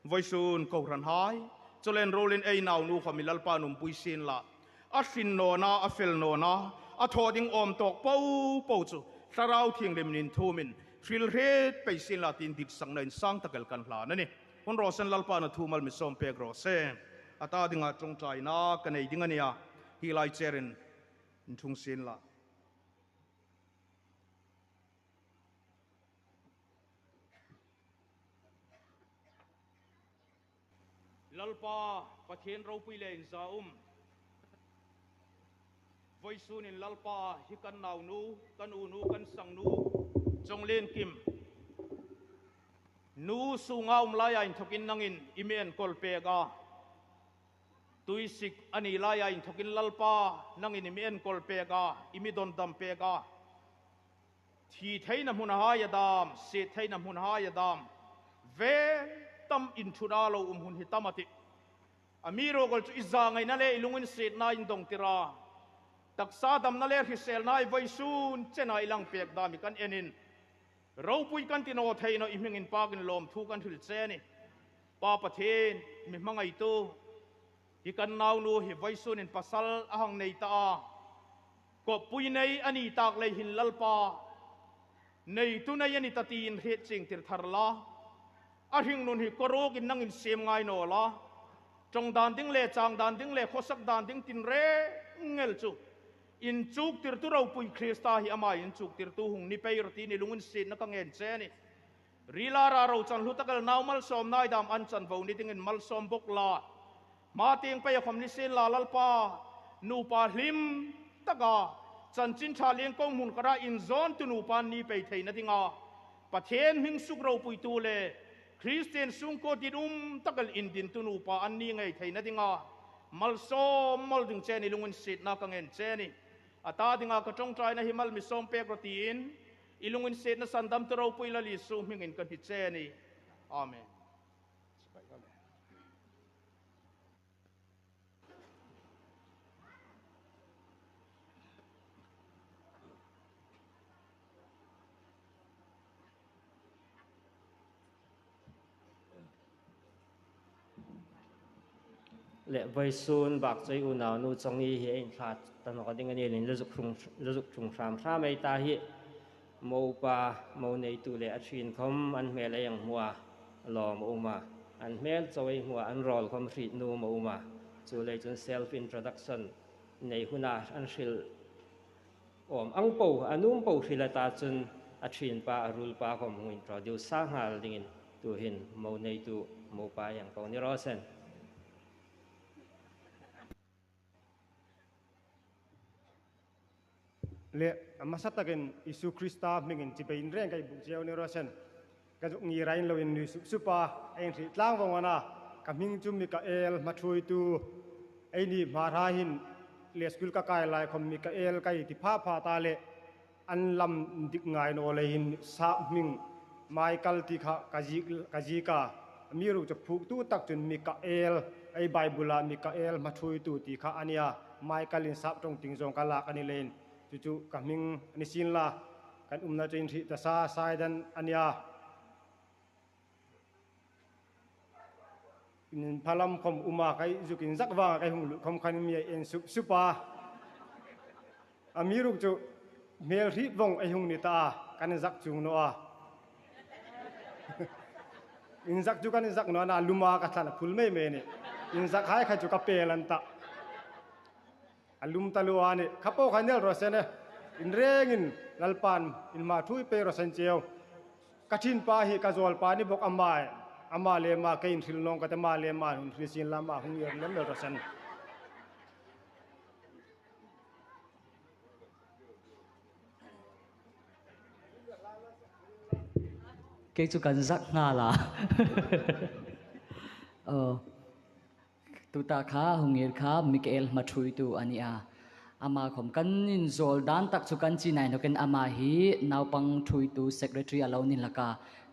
Vawisun kohran hai, chuleiin ruolin ei naunu khawm hi Lalpan umpui sien la, a tlin nawna, a fel nawna, a thaw ding awm tawk po po chu Thlarau Thienghlimin inthuomin hril hret pei sien la tiin ditsakna insang tak el kan hlan a nih. Hun raw se, Lalpan a thu mal mi sawm pek raw se. A ta dinga ṭawngṭaina ka nei ding a nih a, hi lai cherin inṭhung sien la. Lalpa Pathien ropui le inzaum. Vawisunin Lalpa hi kan naunu, kan unu, kan sangnu, Chawnglienkim nu sunga um laia inthokin nangin i mi enkawl pek a. Tuisik a ni laia inthokin Lalpa nangin i mi enkawl pek a, i mi dondam pek a. Thi theina hmun hai a dam, siet theina hmun hai a dam, vel tam inthut a lo um hun hi tam a tih. Amiruokchu i zangaina le i lunginsietna in dawngtir a, taksa damna le hriselna hi vawisun chena i lang pek dam hi kan enin, ropui kan ti naw thei nawh, i hming inpakin lawmthu kan hril che a nih. Pa Pathien, mi hmangaitu, hi kan naunu hi vawisunin pasal a hang nei ta a, kawppui nei a ni tak lei hin Lalpa, neitu nei a ni ta tiin hriet chiengtir thar la, a hringnun hi kawruokin nangin siem ngai naw la, Ṭawng dan ding le, chang dan ding le, khawsak dan ding tin rengel chu inchuktirtu ropui Krista hi ama inchuktirtu hung ni pei rawh ti ni lunginsietna ka ngen che a nih. Rila ra ro chan hlu tak el nau malsawmna ei dam an chanvo ni dingin malsawm bawk la. Hma tieng pei a khawm ni sien la Lalpa, nupa hlim taka chanchin ṭha lien kawng hmun kara inzawntu nupa an ni pei theina dinga, Pathien hming suk ropuitu le Kristien sungkuo dinum tak el indintu nupa an ni ngei theina dinga malsawm mal ding che a nih, lunginsietna ka ngen che a nih. A ta dinga ka ṭawngṭaina hi mal mi sawm pek rawh tiin, i lunginsietna sandamtu ropui Lal Isu hmingin ka hni che a nih. Amen. Le, vawisun bak chawi unau nu chawng ni hi ei inthla ta nawk ding a ni leiin la zuk ṭhung, la zuk ṭhung hram hram ei ta hi. Mo pa, mo neitu le a ṭhiin khawm an hmel ei hang hmu a, lawm a um a. An hmel chau ei hmu a, an rawl khawm hriet nuom a um a. Chuleiin chun self introduction nei huna an hril awm ang po, a nuom po hril a ta chun a ṭhiin pa, a ruol pa khawm hung introduce sa nghal dingin tuhin mo neitu, mo pa ei hang ko ni raw se. Le, a hmasa takin Isu Krista hmingin chibai inreng ka hei buk cheu ni raw se. Ka zuk ngira inlo innui sup sup a, ei hriet tlang vawng a na. Ka hming chu Mikael Hmaṭhuoitu. Eini Hmar hai hin le school ka kai lai khawm Mikael ka ti pha pha ta le, an lam dik ngai naw leiin sap hming Michael ti kha ka ziek, ka ziek a. Amiruokchu phuoktu tak chun Mikael, ei Bible-a Mikael Hmaṭhuoitu ti kha a nih a. Michael-in sap ṭawng tieng zawng ka lak a ni leiin, chu chu ka hming a ni sien la. Kan umna chu inhriet ta sa Saidan a nih a. Inphalam khawm um a, ka zuk inzak vanga ka hung lut khawm khan mi ei en sup sup a. Amiruokchu hmel hriet vawng ei hung ni ta a, kan zak chuong naw a. Inzak chu kan zak naw a na, luma ka thlan a phul mei mei a nih. Inzak hai kha chu ka pel an ta. A lum taluo a nih, kha po kha nei raw se. Inrengin Lalpan in hma ṭhuoi pei raw se cheu. Ka ṭhiin pa hi ka zawl pa ni bawk, ama, ama le ama kei inhril nawng ka ta, ama le ama hung hril sien la, ama hung yer lem lem raw se. Kei chu kan zak nghal a. Oh. Tuta kha hung hril kha Mikael Hmaṭhuoitu a nih a. Ama khawm kan inzawl dan tak chu kan chieng ngai nawkin ama hi naupang ṭhuoitu secretary a lo ni hlak a.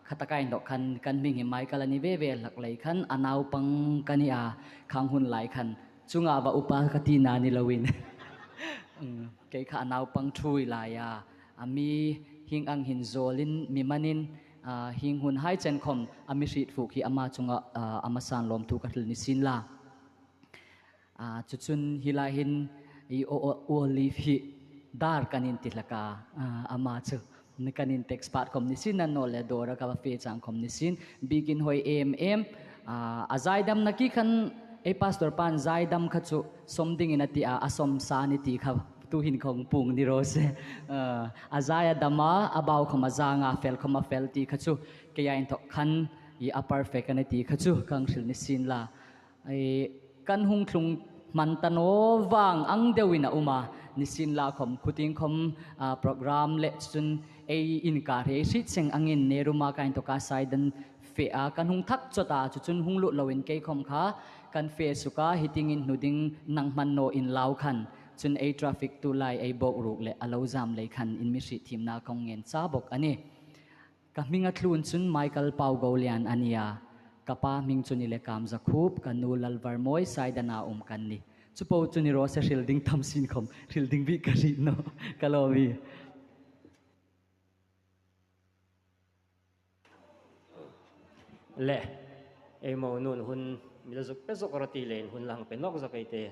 Kha taka inthawk khan kan hming hi Michael a ni ve ve hlak lei khan a naupang ka nih a. Khang hun lai khan chunga va upa ka tina ni loin. Mm, kei kha a naupang ṭhuoi lai a. A mi hieng ang hin zawlin mi manin, a, hieng hun hai chen khawm a mi hriet fuk hi ama chunga, a, a hmasan lawmthu ka hril ni sien la. A, chu chun hi lai hin i o, o, olive hi dar kan inti hlak a, a, ama chu. Ni kan in text part khawm ni sien a, naw le dawra ka va fe chang khawm ni sien. Biekin hoi em em. A, a zaidamna khi khan ei pastor pan zaidam kha chu sawm dingin a ti a, a sawm sa ni ti kha tuhin ka hung puong ni raw se. A, a zai a dam a, a bau khawm a zang a, fel khawm a fel ti kha chu keia inthawk khan i a perfect a ni ti kha chu ka hung hril ni sien la. Ei, kan hung tlung hman ta naw vang ang deuin a um a, ni sien la khawm khuting khawm, a, program le chun ei inkar hi ei hriet seng angin nerum a ka inthawka Saidan fe a, kan hung thak chawt a, chu chun hung lut loin kei khawm kha kan fe suk a, hi tieng in hnu ding nang hman naw inlau khan, chun ei traffic tu lai ei boruok le a lo jam lei khan in mi hriet thiemna ka hung ngen cha bawk a nih. Ka hming a thlun chun Michael Paugolian a nih a. Ka pa hming chu ni le Kamzakhup, ka nu Lalvarmawi, Saidana um kan nih. Chu po chu ni raw se, hril ding tam sien khawm, hril ding bik ka hriet nawh. Ka lawm ie. Le, ei mo nun hun mi la zuk pe zuk rawh ti leiin hun la hang pe nawk zuk ei tih.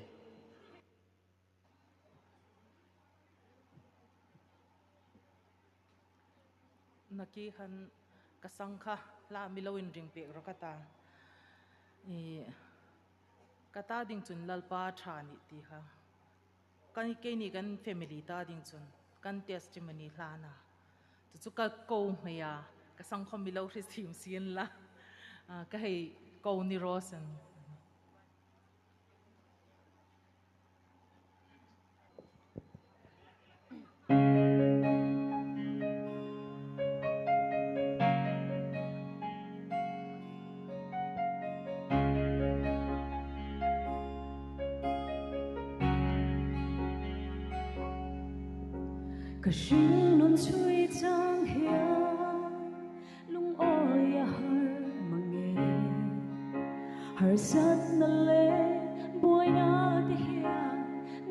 Nakie khan ka sang kha la mi lo inring pek rawh ka ta. I, Ka ta ding chun Lalpa ṭha a nih ti kha. Kan, keini kan family ta ding chun kan testimony hlan a. Chu chu ka ko hmei a, ka sangkhawm mi lo hriet thiem sien la. Ah, ka hei ko ni raw se. Ka hringnun chhui chang hian lungawi a har mang e. Harsatna le buaina te hian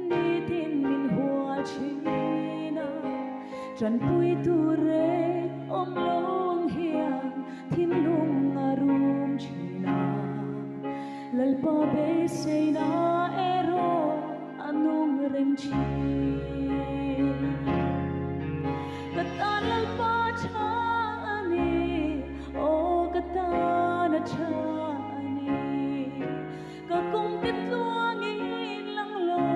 nitin min hual ṭhin a, ṭanpui tur reng awm lo ang hian thinlung a rum ṭhin a, Lalpa beiseina erawh a nung reng ṭhin. Ka tan Lalpa ṭha a nih, aw ka tan a ṭha a nih. Ka kawng te tluangin lang lo,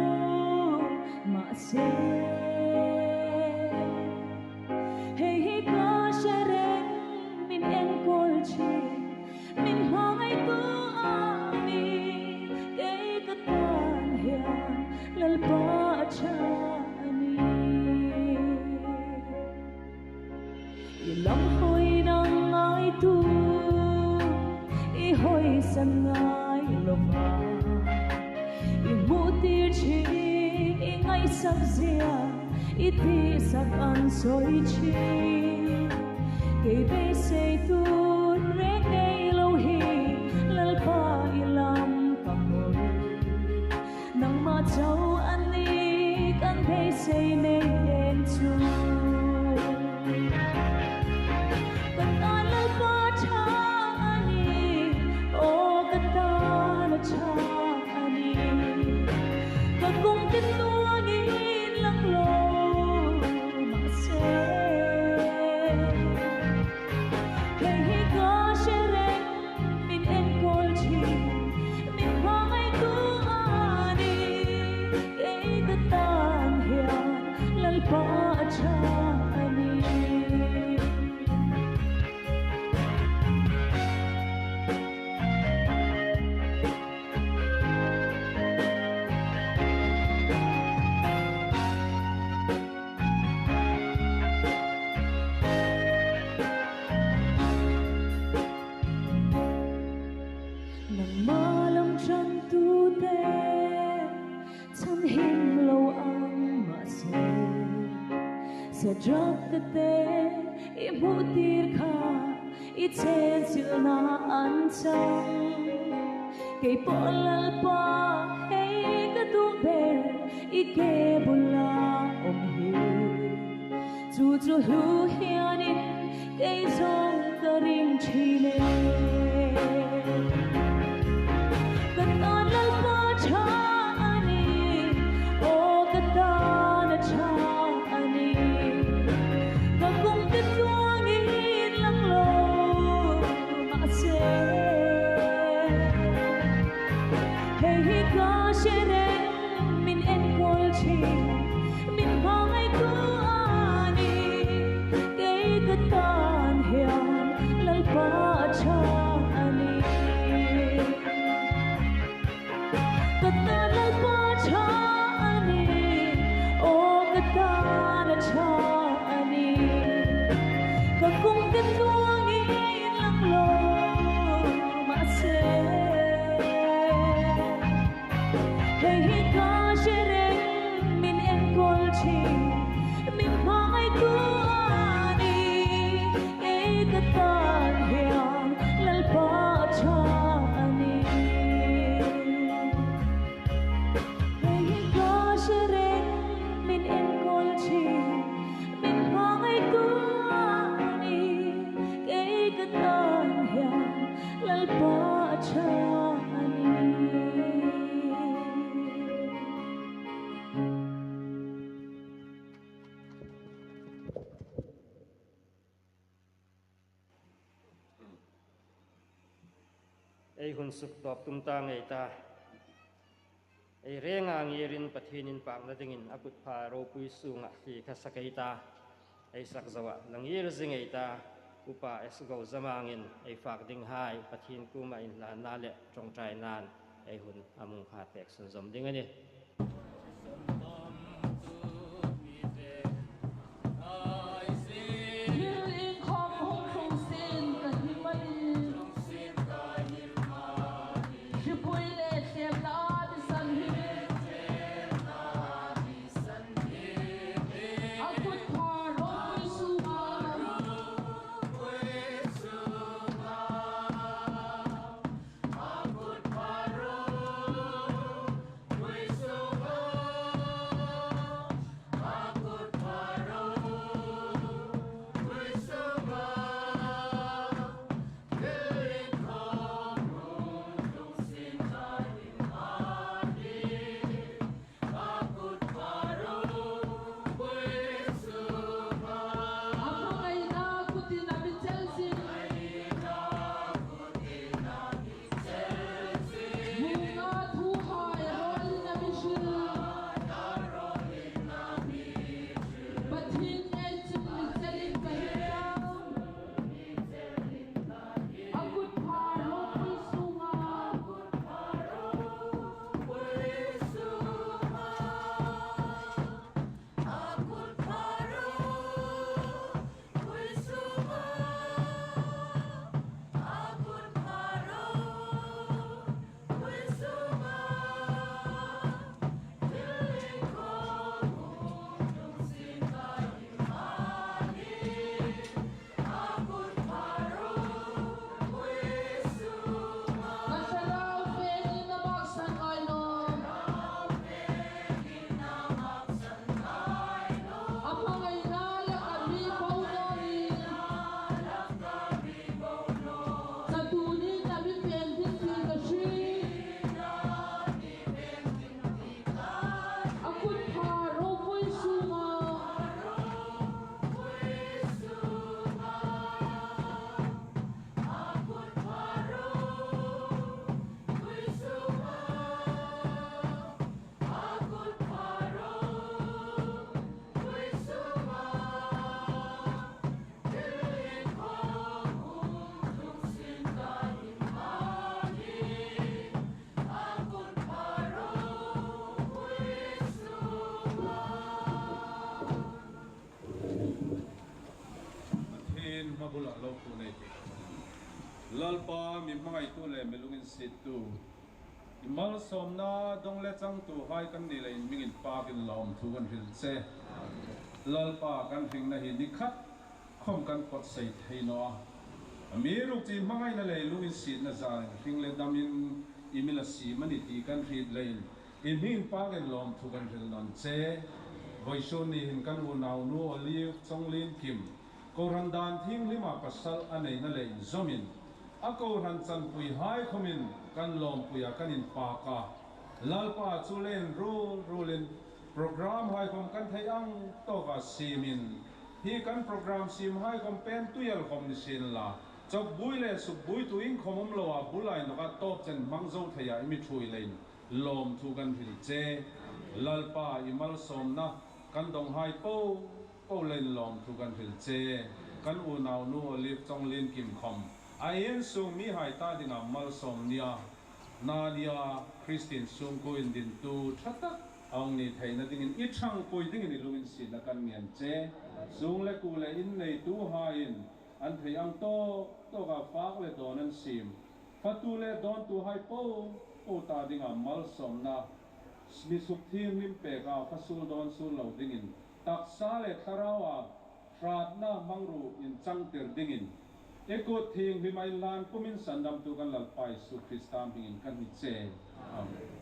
mahse, hei hi ka hre reng min enkawl ṭhin, min hmangaihtu a nih, kei ka tan hian Lalpa a ṭha a nih. I lam hawina ngaitu, i hawisan ngai lova, i hmuh tir ṭhin i ngaihsak zia, i tihsak an sawi ṭhin. Kei beisei tur reng nei lo hi, Lalpa i lam ka hawi. Nangma chau a nih kan beisei nei em chu. Ka tan Lalpa ṭha a nih, aw ka tan a ṭha a nih. Ka kawng te tluangin lang lo, mahse, hei hi ka hre reng min enkawl ṭhin, min hmangaihtu a nih, kei ka tan hian Lalpa a ṭha a nih. Nangma lam ṭantu te chang him lo ang mahse, Sadrak te i hmuh tir kha i chenchilhna an chang. Kei pawh Lalpa hei ka duh ber i ke bula awm hi. Chu chu hlu hianin kei zawng ka ring ṭhin e. Ka tan Lalpa ṭha a nih, aw ka tan a ṭha a nih. Ka kawng te tluangin lang lo, mahse, hei hi ka hre reng min enkawl ṭhin, min hmangaihtu a nih, kei ka tan hian Lalpa a ṭha a nih. Ka tan Lalpa ṭha a nih, aw ka tan a ṭha a nih. Ka kawng te tluangin lang lo, mahse, hei hi ka hre reng min enkawl ṭhin, min hmangaihtu a nih, kei ka tan hian Lalpa a ṭha a nih. Hei hi ka hre reng min enkawl ṭhin, min hmangaihtu a nih, kei ka tan hian Lalpa a ṭha a nih. Ei hun suktawp tum ta ngei ta. Ei renga ngirin Pathien inpakna dingin a kutpha ropui sunga hli kha sak ei ta. Ei sak zoa la ngir zing ei ta. Upa S Gozamangin ei fak dinghai Pathien kuoma inhlanna le ṭawngṭainain ei hun a mungkha pek sunzawm ding a nih. Thil inkhawm hung tlung sin ka him a nih. Hripui le thlem la mi san hi. A kutpha ropui sunga. A hmangaina kutin a mi chel zing. Vunga thuhai rawlin a mi hril. Pathien ngei chun mi chelin ka him ta. A kutpha ropui sunga. Ka thlarau fengin a maksan ngai naw. A hmangaina laka mi bo naw ni. Chatunin a mi peng ding ti ka hriet. A kutpha ropui sunga. Pathien hma bula lo pu nei ti. Lalpa, mi hmangaitu le mi lunginsiettu, i malsawmna dong le changtuhai kan ni leiin hming inpakin lawmthu kan hril che. Lalpa, kan hringna hi ni khat khawm kan pawt sei thei naw a. Amiruokchu i hmangaina le lunginsietna zarin hring le damin i mi la siem a nih ti kan hriet leiin i hming inpakin lawmthu kan hril nawn che. Vawisun ni hin kan unaunu Olive Chawnglinkim, kohran dan thienghlima pasal a neina le inzawmin, a kohran chanpuihai khawmin kan lawmpuia kan inpak a. Lalpa, chu le inruol ruolin programhai khawm kan thei ang tawka siemin, hi kan program siemhai khawm pen tuial khawm ni sienla, chawkbuoi le sukbuoitu iengkhawm um loa, bu lai nawka tawp chen hmang zo theia i mi ṭhuoi leiin lawmthu kan hril che. Lalpa, i malsawmna kan donghai po po leiin lawmthu kan hril che. Kan unaunu Olive Chawnglinkim khawm a insung mihai ta dinga malsawm nia, na nia, Kristien sungkuo indintu ṭha tak a hung ni theina dingin i ṭhangpui dingin i lunginsietna kan ngen che. Sung le kuo le in neituhaiin an thei ang tawk tawka fak le dawn an siem, fatu le dawntuhai po po ta dinga malsawmna mi sukthienghlim peka fa suol dawn suol lo dingin, taksa le thlaraua hratna hmangruo inchangtir dingin, i kut thienghlima inhlan pumin sandamtu kan Lalpa Isu Krista hmingin kan hni che. Amen.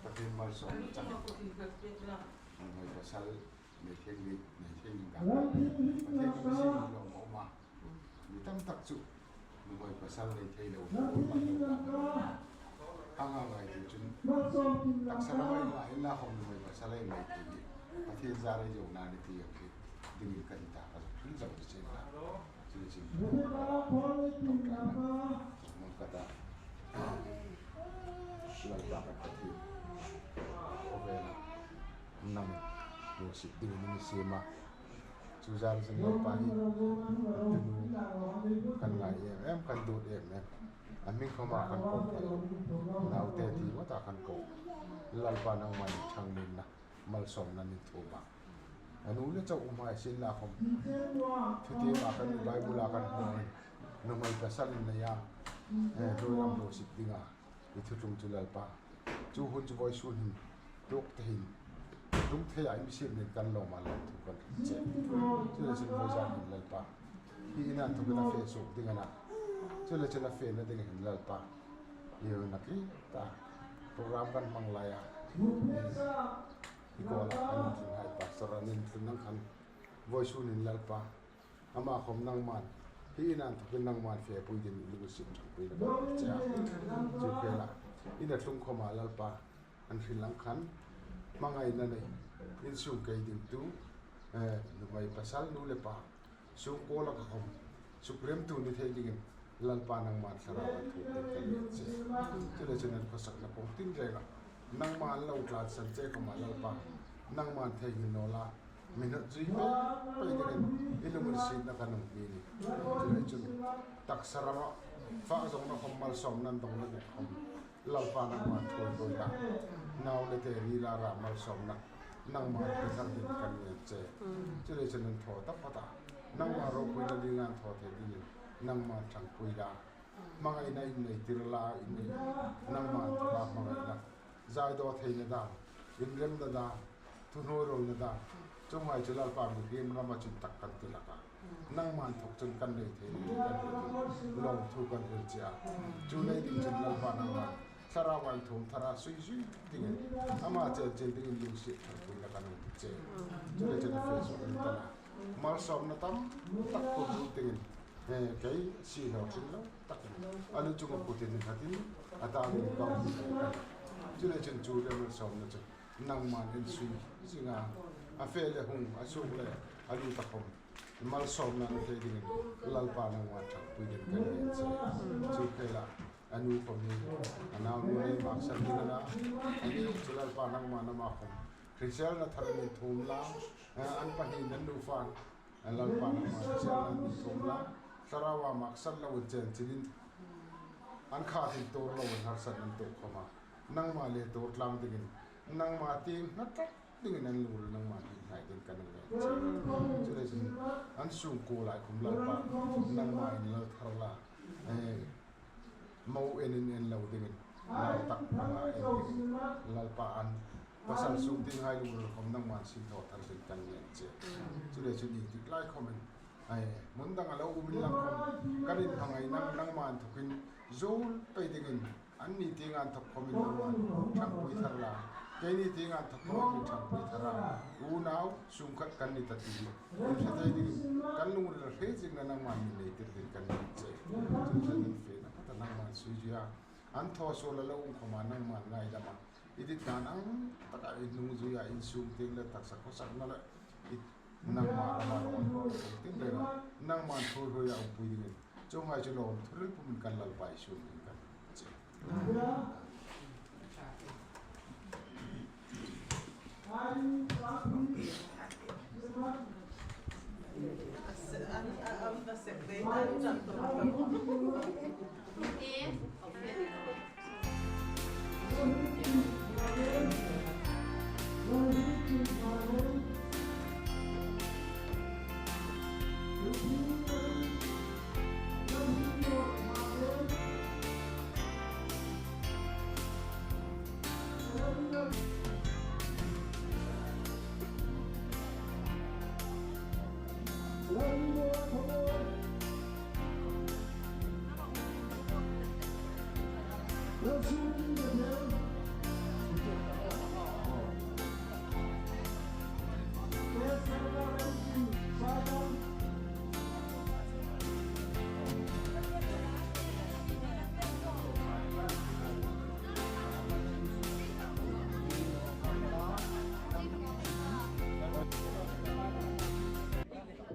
Pathien malsawm chang. Nuhmei pasal nei thei ni, nei thei ni ka. Pathien ka si ni lo mo ma. Mi tam tak chu nuhmei pasal nei thei lo. Anga ngai ti chun taksa lo ai la, ila khom nuhmei pasal ei nei thei ni. Pathien zar ei zo na ni ti ang ki. Dingin ka ti ta, ka thil zau ti chen la. Chu chu. Ka ta. Lalpa ka Pathien. Khawvela nang hmang sik dingin mi siem a. Chu zar zing Lalpa hi. Tunu kan ngai em em, kan dut em em. A hming khoma kan ko phal. Naute ti ngawta kan ko. Lalpa nangman chang min na. Malsawmna ni thuma. A nu le chau umhai sin la khom. Thutienga kan, Bible-a kan hmu. Nuhmei pasalin nei a. Eh, hruoi lam hruoi sik dinga. I thu tlung chu Lalpa. Chu hun chu vawisun hin. Tuok te hin. Tlung thei a, i mi siem nen kan lawm a, lam thu kan che. Chu le sin voi zan hin Lalpa. Hi ina thu kan fe suok ding a na. Chu le chu la fe na ding hin Lalpa. Hi na ki ta. Program kan hmang lai a. Hi ko la kan thlunhai pastor an in thlun nang khan. Vawisun hin Lalpa. Ama khom nangman. Hi ina thu kan nangman fe pui din lu sim pui na che. Chu ke la. Ina tlung khoma Lalpa. An hril ang khan, hmangaina nei, insung kei dingtu, eh, nuhmei pasal nu le pa, sungkuo laka khom, sukremtu ni thei dingin, Lalpa nangman thlarau an thuom ding kan ni che. Chuleiin chun an khawsakna pawng tin renga nangman lo tlansan che khawma Lalpa, nangman theinghil naw la, min hnathawt zui pei pei dingin i lunginsietna kan hung bîk a nih. Chuleiin chun taksa rama fak zawngna khawm, malsawmna dongna ding khawm Lalpa nangman thuoipui la, nau le te ri la ra malsawmna nangman pe thar ding kan ni che. Chuleiin chun an thaw taphawt a, nangma ropuina dinga an thaw thei dingin nangman ṭhangpui la, hmangaina inneitir la, innei, nangman thawka hmangaina, zaidaw theina dam, inremna dam, thuhnuoirawlna dam, chuonghai chu Lalpa mihriem rama chun tak kan ti hlak a, nangman thawk chun kan nei thei ni kan ti, lawmthu kan hril che a. Chu nei ding chun Lalpa nangman thlarau an thuom thar a, sui zui dingin, ama chen chen dingin lungsiet thar pui la kan hung ti che. Chuleiin chun a fe suok in ta la, malsawmna tam tak pur dingin, eh, kei si lo hril lo takin a lu chunga kutin khatin a ta ding ka hung ti che. Chuleiin chun chu le malsawmna chu nangman insui zinga, a fe le hung, a suok le a lu ta khawm malsawmna an thei dingin Lalpa nangman ṭhangpui ding kan ni che. Chu khela a nu khawm hi a nau nu le maksan ding a na, a ni chu Lalpa nangman ama khawm hriselna thar min thuom la, eh, an pahni nan nu fan, eh, Lalpa nangman hriselna min thuom la, thlarau a maksan loin chen chinin an khatin tuor loin harsatna an tuok khawma nangma le tuor tlang dingin, nangma tieng hnatak dingin an lungril nangman hni hnai dingin kan hung ngen che. Chuleiin chun an sungkuo lai khawm Lalpa nangma inlal thar la, eh, mo enin en lo dingin, nau tak nangma en dingin, Lalpa an pasal sung tienghai lungril khawm nangman sin thaw thar dingin kan ngen che. Chuleiin chun ieng tik lai khawmin, ai, hmun danga lo um inla khawm, kan inhmangai nang, nangman thawkin zuol pei dingin, anni tienga inthawk khawmin nangman ṭhangpui thar la, keini tienga inthawk khawmin ṭhangpui thar a, unau sung khat kan ni ta ti hi hre thei dingin kan lungril hre zingna nangman mi neitir dingin kan ngen che. Chuleiin chun an fena ta nangman sui zui a, an thaw suol a lo um khawma nangman ngaidam a, i dit dan ang taka i hnung zui a, insung tieng le taksa khawsakna le i nangma rama rawn tin renga nangman thuoiruoia umpui dingin, chuonghai chu lawmthu hril pumin kan Lalpa Isu hmingin kan che.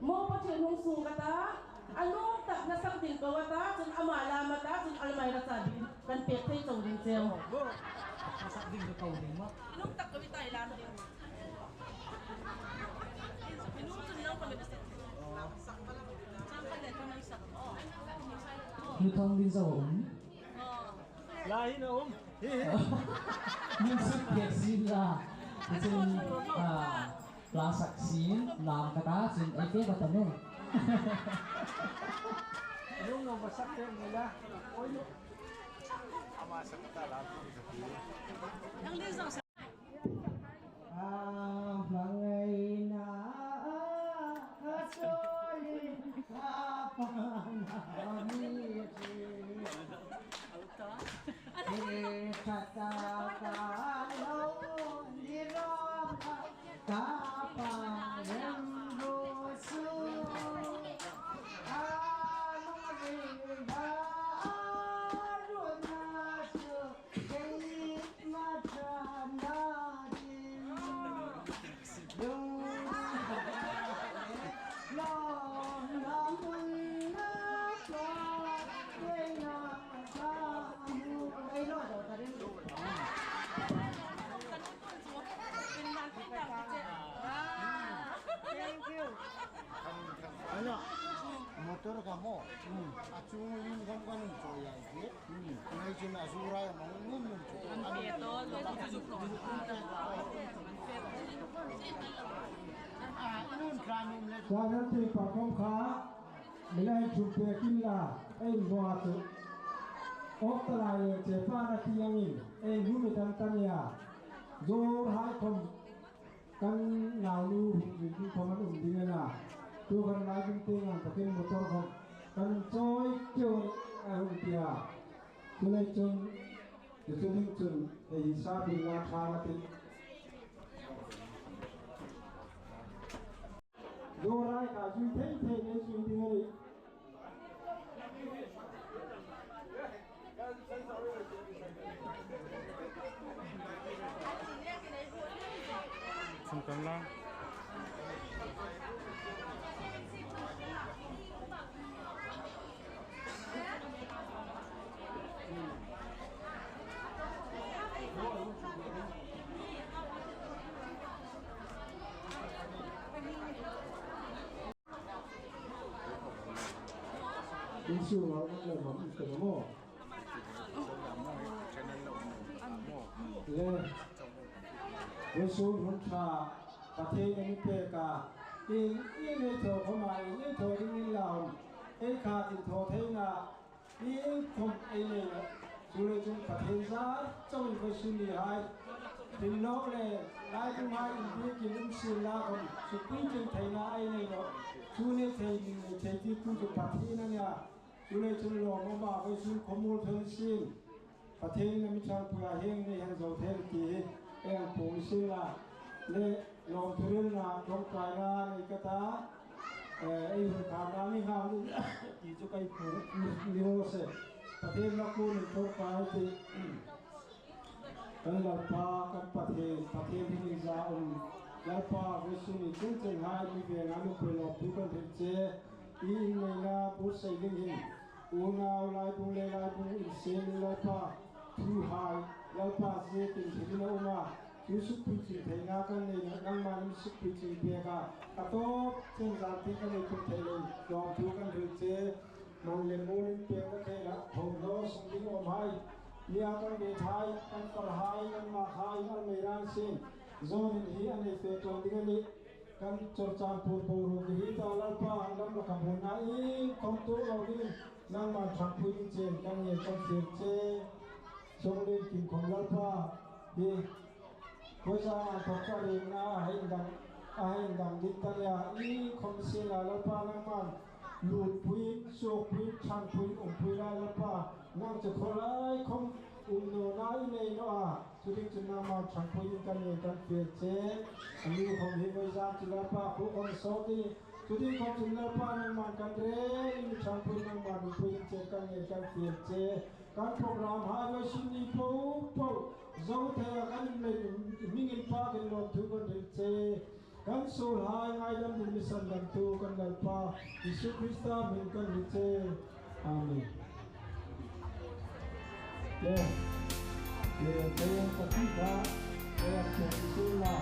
Mo Pathien hung sung ka ta, a nuom tak hla sak ding ko a ta, chun ama lam a ta, chun almirah chabi kan pek thei chau ding cheu. Hla sak ding ka ko ding ma. Nuom tak ko i tai lam ding. Nuom chun nang ko le sak. Chang ka le ka nang sak. Nu thang ding sa um. Lai hin a um. Hi, hi. Music pek sin la. Chun, ah, hla sak sin, lam ka ta, chun ei pek ka ta ne. Lung lo ma sak pek ni la. Oi, lung. Ama sak ta la. Ang le zang sa. A hmangaina a chawlin a pana mi ri. He ṭha taka lo ni rawh a, ka pa remruo chu a lungrila a ruotna chu keima ṭhang A chung lim khom kan um chawi a ti. Nei chun a zu rai a mong num num chu. An fe tol lo. A nun kha num le. Sa nan ti pa khom kha. Mi lai chun pe kin la. Ei hnuoi chu. Ok ta lai le che pa na ti ang in. Ei hnu mi dang ta nia. Zo hai khom. Kan naunu hung zui tu khom an um ding a na. Tu kan lai ding te ngang takin motor khom. Kan chawi keu a hung tia. Tulai chun, tu tu ding chun, ei hi sa bin la tha ma ti. Dorai ka zui thei thei nei zui ding a ni. Sung kang lang. Insu ngau ngau le mam ka mo. Le. Insu hun tha. Pathien a mi pek a. In, in ei thaw khom a, in ei thaw ding in la um. Ei kha in thaw thei na. Iengkhom ei nei naw. Chuleiin chun Pathien zar chauin vawisun ni hai. Tin lawk le, lai tum hai in biekin um sien la khom, sukpuitlingtheina ei nei naw. Chu nei thei ding nei thei tirtu chu Pathien a nia. Chuleiin chun lawmum a vawisun khom muol thei sien. Pathienin a mi ṭhangpui a hieng nei hen zo thei ti hi. Ei ang pung sien la. Le, Lawmthu hrilna ṭawngṭaina nei ka ta, eh, ei hun kharna ni hang ti chu ka hung pung ni raw se. Pathien la kuonin ṭawngṭai ti. Kan Lalpa, kan Pathien, Pathien hi ni za um. Lalpa, vawisun ni chen chen hai mi venga mi pui lawmthu kan hril che. I inneina buotsai ding hin. Unau laibung le laibung insiem Lalpa, thuhai Lalpa ziekin thilin a um a, chu sukpuitlingtheina kan nei naw, nangman mi sukpuitlingpek a, a tawp chen zan ti kan nei tum thei leiin lawmthu kan hril che. Man le muolin pek ka thei la, thawm lo sung ding awm hai, nia kan be thai, kan par hai, kan ma hai, kan mei ran sin, zawnin hi a nei fe tawm ding a nih. Kan Churachandpur boruok hi ta Lalpa, an lam la ka buoina iengkhom tuok lo dingin nangman ṭhangpui ding chen kan ngên kan fiel che. Chunglien Kim khom Lalpa, hi, vawisun a thawk ka ringna a hei dang, a hei dang ding ta nia, iengkhom sien la Lalpa nangman lutpui, suokpui, ṭhangpui, umpui la Lalpa, nang chu khawlai khom um nawna i nei naw a. Chu ding chun nangman ṭhangpui ding kan ngên kan fiel che. A mi khom hi vawisun chu Lalpa khu khom sawt i. Chu ding khom chun Lalpa nangman kan rel i, mi ṭhangpui nangman umpui ding chen kan ngên kan fiel che. Kan program hai vawisun ni po po zo thei a kan nei hmingin pakin lawmthu kan hril che. Kan suolhai ngaidam dingin mi sandamtu kan Lalpa Isu Krista hmingin kan hril che. Amen. Le, le, le, ka ti ka, le, ka ti la.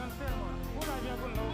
Pu Laibia kun lo